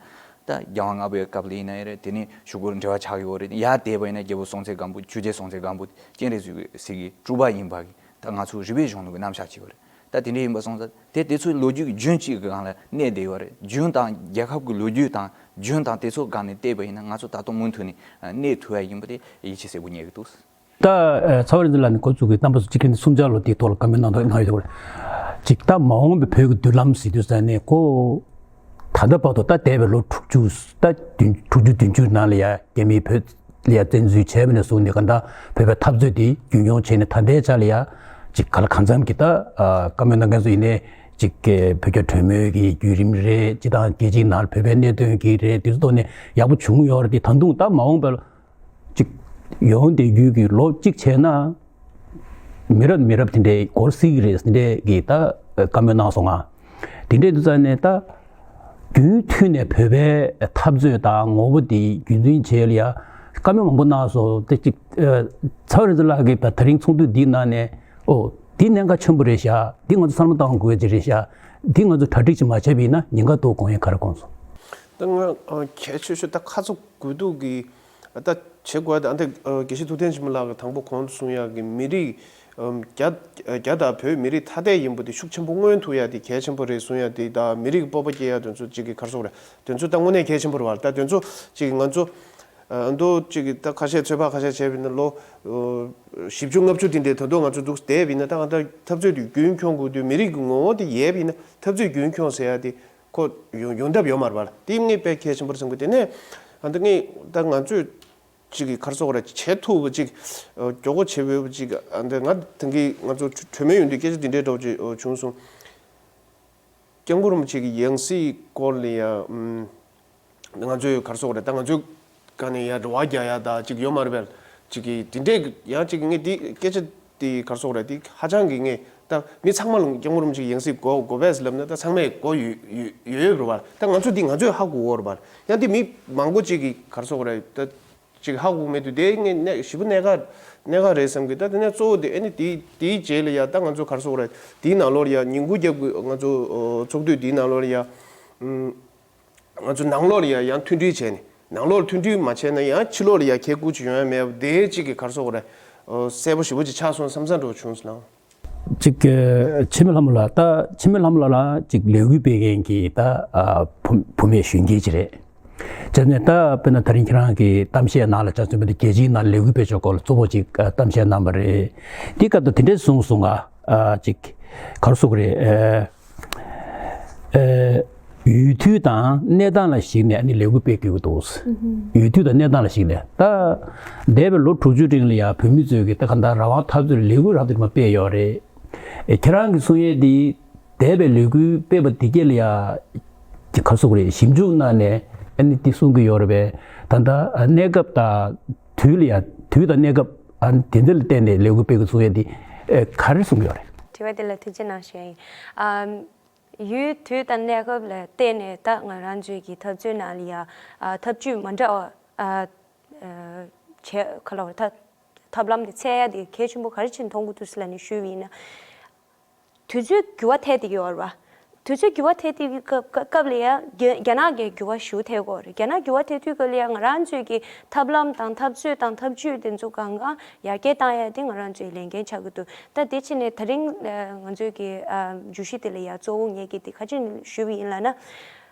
ད་རྒྱལ་དབང་ལྔ་པའི་སྐབས་ལ་ཡིན་ན་ཡང་རེད། དེ་ནས་གཞུག་གུ་འབྲེལ་བ་ཆགས་ཡོད་རེད། ཡར་བལྟས་པ་ཡིན་ན་རྒྱལ་པོ་སྲོང་བཙན་སྒམ་པོ། ཆོས་རྒྱལ་སྲོང་བཙན་སྒམ་པོ་སྤྱན་རས་གཟིགས་ཀྱི་སྤྲུལ་པ་ཡིན་པ་གི་ད་ང་ཚོ་རིག་པའི་གཞུང་ལུགས་ཀྱི་རྣམ་གཞག་ཅིག་ཡོད་རེད། ད་དེ་འདྲ་ཡིན་པ་སོང་ཙང་དེ་དེ་ཚོའི་ལོ་རྒྱུས་ཀྱི་རྒྱུན་གཅིག་གི་སྒང་ལ་གནས་བསྡད་ཡོད་རེད། རྒྱུན་དང་རྒྱལ་ཁབ་ཀྱི་ལོ་རྒྱུས་དང་རྒྱུན་དང་དེ་ཚོ་སྒང་ནས་བལྟས་པ་ཡིན་ན་ང་ཚོ་ད་དུང་མུ་མཐུད་ནས་གནས་ཐུབ་ཡ་ཡིན་པ་དེ་ཡིད་ཆེས་གསལ་པོ་རྙེད་ཀྱི་འདུག་ད་ཚ་བ་རིག་འཛིན་ལགས་ནས་འགོ་བཙུགས་ཀྱི་རྣམ་པ་ཚོ་གཅིག་གིས་གསུམ་ཆར་ལོ་དེའི་ཐོག་ལ་བཀའ་མོལ་གནང་ཐོག་གནང་ཡོད་དེ། གཅིག་ད་མ་འོངས་པའི་བོད་ཀྱི་མདུན་ལམ་ཟེར་དུས་ཙ་ནས་ཁོ་ད་ལྟ་བར་དུ་ད་འདས་པའི་ལོ་དྲུག་ཅུ། ད་བདུན་དྲུག་ཅུ་བདུན་ཅུ་ནང་ལ་ཡ་རྒྱ་མིས་བོད་ལ་ཡ་བཙན་འཛུལ་བྱས་པ་ནས་བཟུང་ནས་གང་ལྟར་བོད་པའི་འཐབ་རྩོད་དེ་རྒྱུན་འཁྱོངས་བྱས་ནས་ད་ལྟའི་ཆ་ལ་ཡ་གཅིག་ག་ལ་གང་འཚམ་གྱི་ད་བཀའ་མོལ་གནང་མཁན་ཚོ་ཡིན་ནའི་གཅིག་བོད་རྒྱ་གྲོས་མོལ་གྱི་བརྒྱུད་རིམ་རེད། སྤྱི་དང་རྒྱལ་སྤྱིའི་ནང་བོད་པའི་གནད་དོན་གྱི་རེད། དེ་ཚོ་ཐོག་ནས་ཡག་པོ་བྱུང་ཡོད་རེད། དེ་ད་དུང་ད་མ་འོངས་པར་ཅིག་ཡོང་བསྡད་རྒྱུ་གི་ལོ་གཅིག་བྱས་ན་མི་རབས་མི་རབས་དེ་འདྲའི་འགོར་སྲིད་ཀྱི་རེད་ཟེར་འདྲའི་གི་ད་བཀའ་མོལ་གནང་སོང་ང་། དེ་འདྲའི་དུས་ཙང་ནས་ད་རྒྱུན་མཐུད་ནས་བོད་པའི་འཐབ་རྩོད་དང་ངོ་བོ་དེ་རྒྱུན་འཛིན་བྱེད་ལ་ཡ་བཀའ་མོལ་མང་པོ་གནང་སོང་། དེ་གཅིག་ཚ་བ་རིག་འཛིན་ལགས་ཀྱིས་ད་དེ་རིང་ཚོགས་འདུ་འདིའི་ནང་ནས་ཨོ་འདི་གནད་འགག་ཆེན་པོ་རེད་ཤག་འདི་ང་ཚོ་བསམ་བློ་གཏོང་དགོས་ཀྱི་རེད་ཤག་འདི་ང་ཚོ་གྲ་སྒྲིག་ཅིག་མ་བྱས་པ་ཡིན་ན་ཉེན་ཁ་འདུག་དགོངས་ཡ་ག་རེ་དགོངས་སོང་། ད་ང་གལ་ཆེ་ཤོས་ད་ཁ་ཚ་དགོས་གཏུགས་ཀྱི་ད་བྱེད་དགོས་ཡ་ད་ཨ་འདི་དགེ་བཤེས་ཐུབ་བསྟན་ཆེན་པོ་ལགས་ཀྱིས་དང་པོ་གོང་དུ་གསུང་ཡག་གི་མི་རིགས་རྒྱ་རྒྱ་དང་བོད་མི་རིགས་ཐ་དད་ཡིན་པ་དེ་ཤུགས་ཆེན་པོ་མངོན་ཐུབ་ཡ་དེ་གལ་ཆེན་པོ་རེད་གསུང་ཡ་དེ་དང་མི་རིགས་སྤོབས་པ་སྐྱེ་ཡ་དེ་ཚོ་གཅིག་གི་ག་རེ་ཟེར་དགོས་རེད། དེ་ཚོ་ད་དངོས་གནས་གལ་ཆེན་པོ་རེད་བ། ད་དེ་ཚོ་གཅིག་གི་ང་ཚོ་ཨ་མདོ་གཅིག་གི་ད་ཁ་ཤས་ཚོད་དཔག་ཁ་ཤས་བྱས་པ་ཡིན་ན་ལོ་བཞི་བཅུ་ལྔ་བཅུ་དེ་འདྲའི་ད་དུང་ང་ཚོ་འདུག་བསྡད་པ་ཡིན་ན་ད་ང་ད་འཐབ་རྩོད་དེ་རྒྱུན་འཁྱོངས་དགོས་དུས་མི་རིགས་ཀྱི་ངོ་བོ་དེ་ཡལ་བ་ཡིན་ན་འཐབ་རྩོད་རྒྱུན་འཁྱོངས་ཟེར་ཡ་དེ་ཁོ་ཡོང་ཡོང་ཐབས་ཡོད་མ་རེད་བ། དེ་ངས་དཔེ་གལ་ཆེན་པོ་རེད་བསམ་གི། དེ་ནས་ཨ་ད་ངས་ད་ང་ཚོས་ཅིག་གི་ག་རེ་ཟེར་དགོས་རེད། བྱེད་ཐུབ་པ་ཅིག་མགྱོགས་པོ་བྱེད་འོས་པ་ཅིག་ཨ་འདི་ང་ད་གིན་ང་ཚོ་གྲོས་མོལ་ཡོང་དུས་སྐད་ཆ་འདི་འདྲའི་འདྲ་བོ་ཅིག་བྱུང་སོང་། སྐྱབས་མགོན་རིན་པོ་ཆེ་གི་ཡང་སྲིད་སྐོར་ལ་ཡ་ང་ཚོས་ག་རེ་ཟེར་དགོས་རེད། ད་ང་ཚོའི་སྒང་ནས་ཡ་རེ་བ་རྒྱག་ཡ་ད་ཅིག་ཡོད་མ་རེད་པས། ཅིག་གི་འདི་འདྲའི་ཡང་ཅིག་ངས་འདི་སྐད་ཆ་འདི་ག་རེ་ཟེར་དགོས་རེད། འདི་ཧ་ཅང་གི་ངས་ད་མི་ཚང་མ་ལ་སྐྱབས་མགོན་རིན་པོ་ཆེ་གི་ཡང་སྲིད་དགོས་དགོས་པས་ལབ་ན་ད་ཚང་མས་དགོས་ཡོད་ཡོད་ཡོད་རེད་པ། ད་ང་ཚོ་འདི་ང་ཚོས་ཧ་གོ་གི་ཡོད་རེད་པ། ཡང་འདི་མི་མང་པོ་ཅིག་གིས་ག་རེ་ཟེར་དགོས་རེད། ད་ཅིག་ཧ་གོ་མེད་དུས་དེ་ངས་གནད་ཞེ་པོ་གནད་འགག་གནད་འགག་རེད་བསམ་གི། ད་དེ་ནས་གཙོ་བོ་དེ་ཨ་ནི་དེའི་དེའི་རྗེས་ལ་ཡ་ད་ང་ཚོ་ག་རེ་ཟེར་དགོས་རེད། དེའི་ནང་ལོགས་ལ་ཡ་ཉིན་གུང་རྒྱབ་གི་ང་ཚོ་ཚོགས་དུས་དེའི་ནང་ལོགས་ལ་ཡ་ང་ཚོ་ནང་ལོགས་ལ་ཡ་ཡང་མཐུན་སྒྲིལ་བྱས་ནས་ནང་ལོགས་ལ་མཐུན་སྒྲིལ་མ་བྱས་ན་ཡང་ཕྱི་ལོགས་ལ་ཡ་ཁྱད་སྐུར་ཅིག་ཡོང་ཡ་མེད་པ་དེ་གཅིག་གི་ག་རེ་ཟེར་དགོས་རེད། གསལ་པོ་ཞེ་པོ་ཅིག་ཆགས་སོང་བསམ་བསམ་འདྲ་བོ་བྱུང་སོང་ལགས། ཅིག་འཆི་མེད་ལྷ་མོ་ལགས། ད་འཆི་མེད་ལྷ་མོ་ལགས་ལ་ཅིག་ལས་འགུལ་སྤེལ་མཁན་གྱི་ད་ཨ་བུ་བུད་མེད་གཞོན་སྐྱེས་ཅིག་རེད། བྱས་ནས་ད་དཔེར་ན་ད་རིང་ཁྱེད་རང་གི་གཏམ་བཤད་ནང་ལ་ཆ་མཚོན་པ་ཡིན་ན་རྒྱལ་སྤྱིའི་ནང་ལས་འགུལ་སྤེལ་ཕྱོགས་སྐོར་ལ་གཙོ་བོ་ཅིག་ཨ་གཏམ་བཤད་གནང་བ་རེད། དེའི་སྐབས་དུ་དེ་འདྲས་གསུངས་སོང་ང་། ཨ་ཅིག་ག་རེ་ཟེར་དགོས་རེད། ཨ་ཨ་ཡུལ་དུས་དང་གནས་སྟངས་ལ་གཞིགས་ནས་ཨ་ནི་ལས་འགུལ་སྤེལ་དགོས་ཀྱི་འདུག་ཡུལ་དུས་དང་གནས་སྟངས་ལ་གཞིགས་ནས། ད་འདས་པའི་ལོ་དྲུག་ཅུ་རིང་ལ་ཡ་བོད་མི་ཚོས་ཀྱི་ད་ག་འདྲ་རང་དབང་འཐབ་རྩོད་ལས་འགུལ་རབ་དང་རིམ་པ་སྤེལ་ཡོད་རེད། ཨེ་ཁྱེད་རང་གིས་གསུང་ཡས་འདི་འདས་པའི་ལས་འགུལ་སྤེལ་བ་འདི་གས་ལ་ཡ་ག་རེ་ཟེར་དགོས་རེད། ཞིབ་འཇུག་གནང་ནས་ཨ་ནི་འདི་གསུང་གི་ཡོད་རེད་པས། ད་ལྟ་གནས་སྐབས་དང་དུས་ལ་ཡ་དུས་དང་གནས་སྐབས་ཨ་དེ་འདྲ་ལ་བརྟེན་ནས་ལས་འགུལ་སྤེལ་དགོས་གསུང་ཡ་དེ་ཨེ་ག་རེ་གསུང་གི་ཡོད་རེད། དྲི་བ་དེ་ལ་ཐུགས་རྗེ་གནང་ཞུ་ཡ་ཡིན། ཨམ། ཡུལ་དུས་དང་གནས་སྐབས་ལ་བརྟེན་ནས་ད་ང་རང་ཚོའི་གི་འཐབ་རྩོད་ནང་ལ་ཡ་ཨ་ཐབས་ཇུས་མ་འདྲ་བ་ཨ་ཨ་བྱེད་ག་ལ་བ་ད་ཐབས་ལམ་དེ་འཚོལ་ཡ་དེ་གལ་ཆེན་པོ་ག་རེ་བྱས་ནས་མཐོང་གི་འདུག་ཟེར་ལབ་ནས་ཞུས་པ་ཡིན་ན། དུས་ཚོད་འགྱུར་བ་ཐེབས་བསྡད་ཀྱི་ཡོད་རེད་བ། དུས་ཚོད་འགྱུར་བ་ཐེབས་བསྡད་ཀྱི་སྐབས་སྐབས་སྐབས་ལ་ཡང་རྒྱ་རྒྱ་ནག་གི་འགྱུར་བ་ཞེ་པོ་ཐེབས་ཀྱི་ཡོད་རེད། རྒྱ་ནག་འགྱུར་བ་ཐེབས་དུས་སྐབས་ལ་ཡང་ང་རང་ཚོའི་གི་ཐབས་ལམ་དང་འཐབ་རྩོད་དང་ཐབས་ཇུས་དེ་ཚོ་གང་གང་ཡར་རྒྱས་བཏང་ཡ་དེ་ང་རང་ཚོའི་ལས་འགན་ཆགས་ཀྱི་འདུག་ད་དེ་ཕྱིན་ནས་ད་རིང་ང་ཚོའི་གི་བརྗོད་གཞི་དེ་ལ་ཡང་གཙོ་བོ་ངེད་ཀྱིས་དེ་ག་ཅི་ཞུས་པ་ཡིན་ལབ་ན།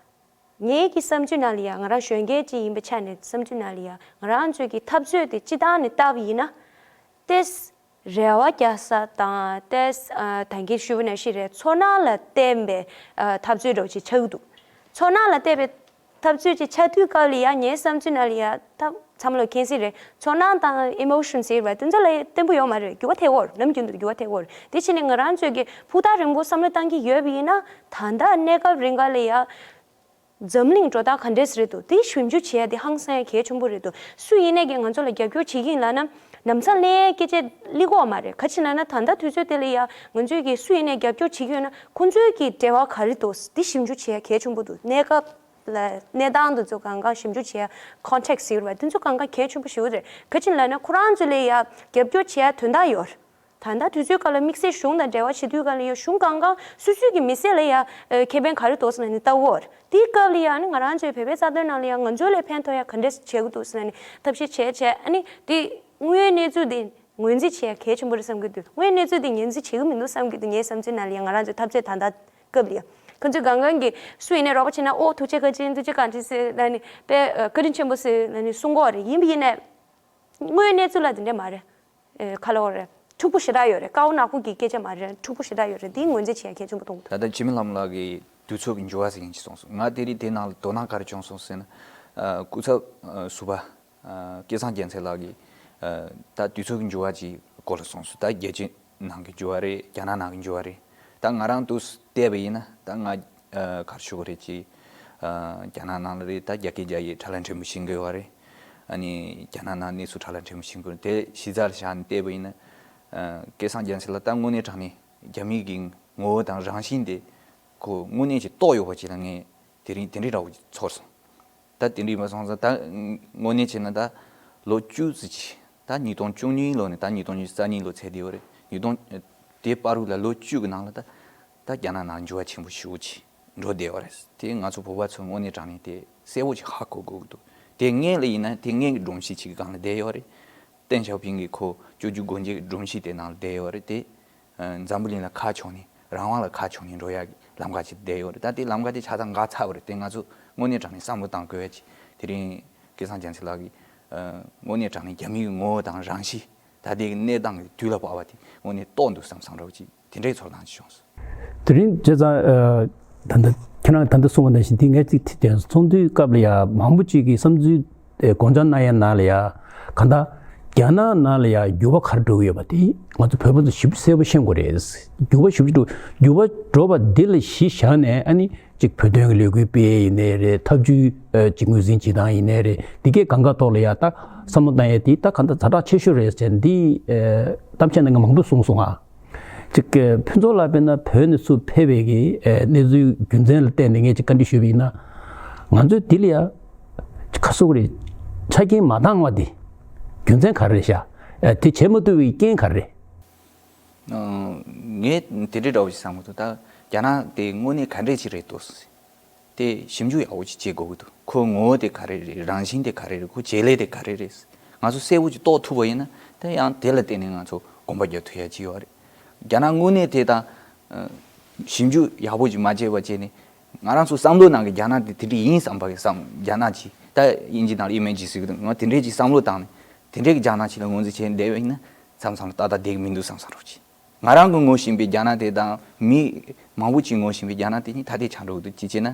ངེད་ཀྱི་བསམ་ཚུལ་ནང་ལ་ཡང་ང་རང་གཞོན་སྐྱེས་ཅིག་ཡིན་པའི་ཆ་ནས་བསམ་ཚུལ་ནང་ལ་ཡང་ང་རང་ཚོའི་གི་འཐབ་རྩོད་དེ་སྤྱི་བཏང་ནས་བལྟས་པ་ཡིན་ན། ཏེས། རེ་བ་རྒྱག་ས་དང་ཏེས་ཨ་ད་གིན་ཞུས་པ་ནང་བཞིན་རེད། ཚོར་སྣང་ལ་བརྟེན་པའི་ཨ་འཐབ་རྩོད་འདྲ་བོ་ཅིག་ཆགས་ཀྱི་འདུག་ཚོར་སྣང་ལ་བརྟེན་པའི་འཐབ་རྩོད་ཅིག་ཆགས་དུས་སྐབས་ལ་ཡང་ངའི་བསམ་ཚུལ་ནང་ལ་ཡང་ད་ཚང་མ་ལ་མཁྱེན་གསལ་རེད། ཚོར་སྣང་དང་ཨི་མོ་ཤན་ཟེར་བ་དེ་ཚོ་ལ་བརྟན་པོ་ཡོད་མ་རེད། འགྱུར་བ་ཐེབས་ཀྱི་ཡོད་རེད། ནམ་རྒྱུན་དུ་འགྱུར་བ་ཐེབས་ཀྱི་ཡོད་རེད། དེ་ཕྱིན་ནས་ང་རང་ཚོས་ཀྱི་ཕུགས་ཐག་རིང་པོ་བསམ་བློ་བཏང་གི་ཡོད་པ་ཡིན་ན། ད་ལྟ་གནས་སྐབས་རིང་ག་ལ་ཡང་འཛམ་གླིང་འགྲོ་སྟངས་ག་འདྲས་རེད་འདུག་དེ་ཞིབ་འཇུག་བྱེད་ཡ་དེ་ཧང་སང་ཡ་གལ་ཆེན་པོ་རེད་འདུག་སུ་ཡིན་ནས་ཀྱི་ང་ཚོ་ལ་རྒྱབ་སྐྱོར་བྱེད་ཀྱི་ཡིན་ལབ་ན། ལམ་སང་ལན་སྐད་ཆ་སླེབས་ཀྱི་ཡོད་མ་རེད། ག་ཅི་ལབ་ན་ད་ལྟ་དུས་ཚོད་དེ་ལ་ཡ་ང་ཚོས་ཀྱི་སུ་ཡིན་ནས་རྒྱབ་སྐྱོར་བྱེད་ཀྱི་ཡོད་ན་ཁོང་ཚོའི་གི་འབྲེལ་བ་ག་རེ་འདུག་དེ་ཞིབ་འཇུག་བྱེད་ཡ་གལ་ཆེན་པོ་འདུག་གནས་སྐབས་ལ་གནས་སྟངས་དེ་ཚོ་གང་གང་ཞིབ་འཇུག་བྱེད་ཡ་ཁོན་ཊེག་སི་ཟེར་བ་དེ་ཚོ་གང་གང་གལ་ཆེན་པོ་ཞིག་རེད། ག་ཅི་ལབ་ན་ཁོ་རང་ཚོ་ལ་ཡ་རྒྱབ་སྐྱོར་བྱེད་ཡ་དོན་དག་ཡོད་རེད། ད་ལྟ་དུས་ཚོད་སྐབས་ལ་དམིགས་བསལ་གཞུང་དང་འབྲེལ་བ་བྱེད་དུས་སྐབས་ལ་ཡང་གཞུང་གང་གང་སོ་སོའི་གི་མི་སེར་ལ་ཡང་ཨ་ཁེ་ཕན་ག་རེ་འདུག་ཟེར་ན་ནི་ལྟ་བོར། དེའི་སྐབས་ལ་ཡང་ནི་ང་རང་ཚོའི་བོད་པའི་རྩ་དོན་ནང་ལ་ཡང་ང་ཚོའི་ལ་ཕན་ཐོགས་ཡ་ག་འདྲས་བྱེད་དགོས་འདུག་ཟེར་ན་ནི་ཐབས་ཤེས་བྱས་བྱས། ཨ་ནི་དེ་དངོས་ཡོད་གནས་ཚུལ་དེ་ངོས་འཛིན་བྱེད་ཡ་གལ་ཆེན་པོ་རེད་བསམ་གྱི་འདུག་དངོས་ཡོད་གནས་ཚུལ་དེ་ངོས་འཛིན་བྱེད་ཀྱི་མི་འདུག་བསམ་གྱི་འདུག་ངའི་བསམ་ཚུལ་ནང་ལ་ཡང་ང་རང་ཚོའི་འཐབ་རྩོད་ད་ལྟ་སྐབས་ལ་ཡང་ཁོ་ཚོས་གང་གང་གིས་སུ་ཡིན་ནའི་རོགས་པ་བྱས་ན་ཨོ་ཐུགས་རྗེ་བཀའ་དྲིན་ཐུགས་རྗེ་བཀའ་དྲིན་ཟེར་ལབ་ནི་དཔེ་བཀའ་དྲིན་ཆེན་པོ་ཟེར་ལབ་ནི་གསུང་གི་ཡོད་རེད། ཡིན་པ་ཡིན་ནའི། དངོས་ཡོད་གནས་ཚུལ་ལ་དེ་འདྲས་མ་རེད། ཨེ་ག་ལབ་དགོས་རེད། འཁྲུག་པོ་ཞེ་དྲག་ཡོད་རེད། དཀར་པོ་ནག་པོ་གི་སྐད་ཆ་མ་རེད། འཁྲུག་པོ་ཞེ་དྲག་ཡོད་རེད། དེ་ངོས་འཛིན་བྱེད་ཡ་གལ་ཆེན་པོ་མཐོང་གི་འདུག་ད་ལྟ་འཆི་མེད་ལྷ་མོ་ལགས་ཀྱིས་དུས་ཚོད་ཀྱི་འགྱུར་བ་ཟེར་མཁན་ཅིག་གསུངས་སོང་། ང་དེ་རིང་དེ་ནང་ལ་དོ་སྣང་ག་རེ་བྱུང་སོང་ཟེར་ན། ཨ་སྐུ་ཚབ་ཨ་ཟུར་པ་ཨ་སྐལ་བཟང་རྒྱལ་མཚན་ལགས་ཀྱིས་ཨ་ད་དུས་ཚོད་ཀྱི་འགྱུར་བ་ཅིག་སྐོར་ལ་གསུངས་སོང་། ད་རྒྱལ་སྤྱི་ནང་གི་འགྱུར་བ་རེད། རྒྱ་ནག་ནང་གི་འགྱུར་བ་རེད། ད་ང་རང་དུ་བལྟས་པ་ཡིན་ན་ད་ང་ཨ་ག་རེ་ཞུ་དགོས་རེད། ཅིག་ཨ་རྒྱ་ནག་ནང་ལ་རེད། ད་རྒྱ་སྐད་རྒྱག་ཡས་ཁྲ་ལམ་ཕྲན་བུ་ཤེས་ཀྱི་ཡོད་རེད། ཨ་ནི་རྒྱ་ནག་ནང་གནས་ཚུལ་ཁྲ་ལམ་ཕྲན་བུ་ཤེས་ཀྱི་ཡོད་རེད། དེ་གཞི་རྩ་ལ་བཞག་ནས་བལྟས་པ་ཡིན་ན། ཨ་སྐལ་བཟང་རྒྱལ་མཚན་ལགས་ད་དངོས་གནས་དྲང་གནས་རྒྱ་མི་གི་ངོ་བོ་དང་རང་བཞིན་དེ་ཁོ་དངོས་གནས་ཀྱི་རྟོགས་ཡོད་པ་ཅིག་ལ་ངས་དེ་རིང་དེ་འདྲའི་འདྲ་བོ་ཅིག་ཚོར་སོང་། ད་དེ་འདྲའི་མ་སོང་ཙང་ད་དངོས་གནས་བྱས་ན་ད་ལོ་བཅུ་ཙམ་ཅིག་ད་ཉིས་སྟོང་བཅུ་གཉིས་ལོ་ནས་ད་ཉིས་སྟོང་ཉི་ཤུ་རྩ་གཉིས་ལོ་ཚར་བསྡད་ཡོད་རེད། ཉིས་སྟོང་དེ་བར་དུ་ལ་ལོ་བཅུ་གི་ནང་ལ་ད་ད་རྒྱ་ནག་ནང་འགྱུར་བ་ཆེན་པོ་ཞེ་པོ་ཅིག་འགྲོ་བསྡད་ཡོད་རེད། དེ་ང་ཚོ་བོད་པ་ཚོ་དངོས་གནས་དྲང་གནས་དེ་གསལ་པོ་ཅིག་ཧ་གོ་དགོས་ཀྱི་འདུག་དེ་སྔོན་ལ་ཡིན་ན་དེ་སྔོན་གྱི་སྒྲོམ་གཞི་ཅིག་གི་སྒང་ལ་བསྡད་ཡོད་རེད། ཏེང་ཞའོ་ཕིང་གིས་ཁོ་བཅུ་གཅིག་སྒོ་འབྱེད་ཀྱི་སྒྲོམ་གཞི་དེ་ནང་ལ་བསྡད་ཡོད་རེད་དེ། ཨ་འཛམ་བུ་གླིང་ལ་ཁ་ཕྱོགས་ནས་རང་དབང་ལ་ཁ་ཕྱོགས་ནས་འགྲོ་ཡག་གི་ལམ་ཁ་ཅིག་བསྡད་ཡོད་རེད། ད་དེ་ལམ་ཁ་དེ་ཆ་ཚང་འགག་ཚར་བ་རེད། དེ་ང་ཚོ་དངོས་གནས་དྲང་གནས་བསམ་བློ་བཏང་དགོས་ཡ་ཅིག་དེ་རིང་སྐལ་བཟང་རྒྱལ་མཚན་ལགས་ཀྱིས་ཨ་དངོས་གནས་དྲང་གནས་རྒྱ་མིའི་ངོ་བོ་དང་རང་གཤིས་ད་ལྟའི་གནས་སྟངས་ཀྱི་དུས་ལ་བབ་པ་དེ་དངོས་གནས་རྟོགས་འདུག་བསམ་བསམ་འདྲ་བོ་ཅིག་དེ་འདྲའི་ཚོར་སྣང་ཅིག་བྱུང་སོང་། དེ་རིང་བྱས་ཙང་ཨ་ད་ལྟ་ཁྱེད་རང་ད་ལྟ་གསུངས་པ་ནང་བཞིན་དེ་ངས་ཚིག་དེ་དེ་ཚོགས་འདུའི་སྐབས་ལ་ཡ་མང་པོ་ཅིག་གིས་བསམ་ཚུལ་དེ་དགོངས་འཆར་གནང་ཡ་ནང་ལ་ཡ་གང་ལྟར་རྒྱ་ནག་ནང་ལ་ཡ་འགྱུར་བ་ག་རེ་འགྲོ་གི་ཡོད་པ་དེ་ང་ཚོ་བོད་པ་ཚོ་ཞིབ་གསལ་པོ་ཤེས་དགོས་རེད། འགྱུར་བ་ཞིབ་འགྲོ་འགྱུར་བ་འགྲོ་བ་འདི་ལ་གཞི་བཞག་ནས་ཨ་ནི་ཅིག་བོད་དོན་གྱི་ལས་འགུལ་སྤེལ་ཡས་ཡིན་ནའི་རེད། ཐབས་ཇུས་ཨ་ཅིག་ངོས་འཛིན་བྱེད་སྟངས་ཡིན་ནའི་རེད། འདི་གས་གང་ག་ཐོག་ལ་ཡ་ད་བསམ་བློ་བཏང་ཡས་དེ་ད་གང་ལྟར་ཛ་དྲག་ཆེ་ཤོས་རེད་ཟེར་འདི་ཨ་གཏམ་བཤད་གནང་མཁན་མང་པོས་གསུངས་སོང་ཨ། ཅིག་ཕུན་ཚོགས་ལགས་དཔེར་ན་བོད་ནས་ཚུར་ཕེབས་པའི་གི་ཨེ་གནས་ཚུལ་རྒྱུ་མཚན་ལ་བརྟེན་ནས་ངས་ཅིག་བཀའ་འདྲི་ཞུས་པ་ཡིན་ན། ང་ཚོས་འདི་ལ་ཡ་ཅིག་ཁ་གསོ་གི་རེད། ཆ་རྐྱེན་མ་འདང་བ་འདི་རྒྱུ་མཚན་ག་རེ་རེད་ཤག་ཨེ་དེ་བྱེད་མ་ཐུབ་པའི་རྐྱེན་ག་རེ་རེད། ཨ་ངས་དེ་འདྲའི་འདྲ་བོ་ཞིག་བསམ་གི་འདུག་ད་རྒྱ་ནག་དེ་དངོས་གནས་ག་འདྲས་ཅིག་རེད་འདུག་དེ་ཞིབ་འཇུག་ཡག་པོ་ཅིག་བྱེད་དགོས་ཀྱི་འདུག་ཁོའི་ངོ་བོ་དེ་ག་རེ་རེད། རང་བཞིན་དེ་ག་རེ་རེད། ཁོའི་བྱེད་ལས་དེ་ག་རེ་རེད། ང་ཚོ་གསལ་པོ་ཅིག་རྟོགས་ཐུབ་པ་ཡིན་ན་དེ་ཡང་དེ་ལ་བརྟེན་ནས་ང་ཚོ་དགོངས་པ་རྒྱག་ཐུབ་ཡ་ཅིག་ཡོད་རེད། རྒྱ་ནག་དངོས་གནས་དེ་དང་ཨ་ཞིབ་འཇུག་ཡག་པོ་ཅིག་མ་བྱས་པ་བྱས་ནས་ང་རང་ཚོ་བསམ་བློ་ནང་གི་རྒྱ་ནག་དེ་དེ་འདྲ་ཡིན་བསམ་པ་གི་བསམ་རྒྱ་ནག་ཅིག་ད་དབྱིན་ཇི་ནང་ལ་ཨི་མེ་ཇི་ཟེར་གི་འདུག་ང་དེ་འདྲས་ཅིག་བསམ་བློ་བཏང་ནས་དེ་འདྲས་ཀྱི་རྒྱ་ནག་ཅིག་ལ་ངོས་འཛིན་བྱས་བསྡད་པ་ཡིན་ན་མཚམས་མཚམས་ལ་ཏག་ཏག་བསྡད་གི་མི་འདུག་བསམ་བསམ་རོགས་ཅིག་ང་རང་གི་ངོ་ཤེས་པའི་རྒྱ་ནག་དེ་དང་མི་མང་པོ་ཅིག་ངོ་ཤེས་པའི་རྒྱ་ནག་དེ་གཉིས་ཐ་དད་ཆགས་འགྲོ་གི་འདུག་ཅི་བྱས་ན་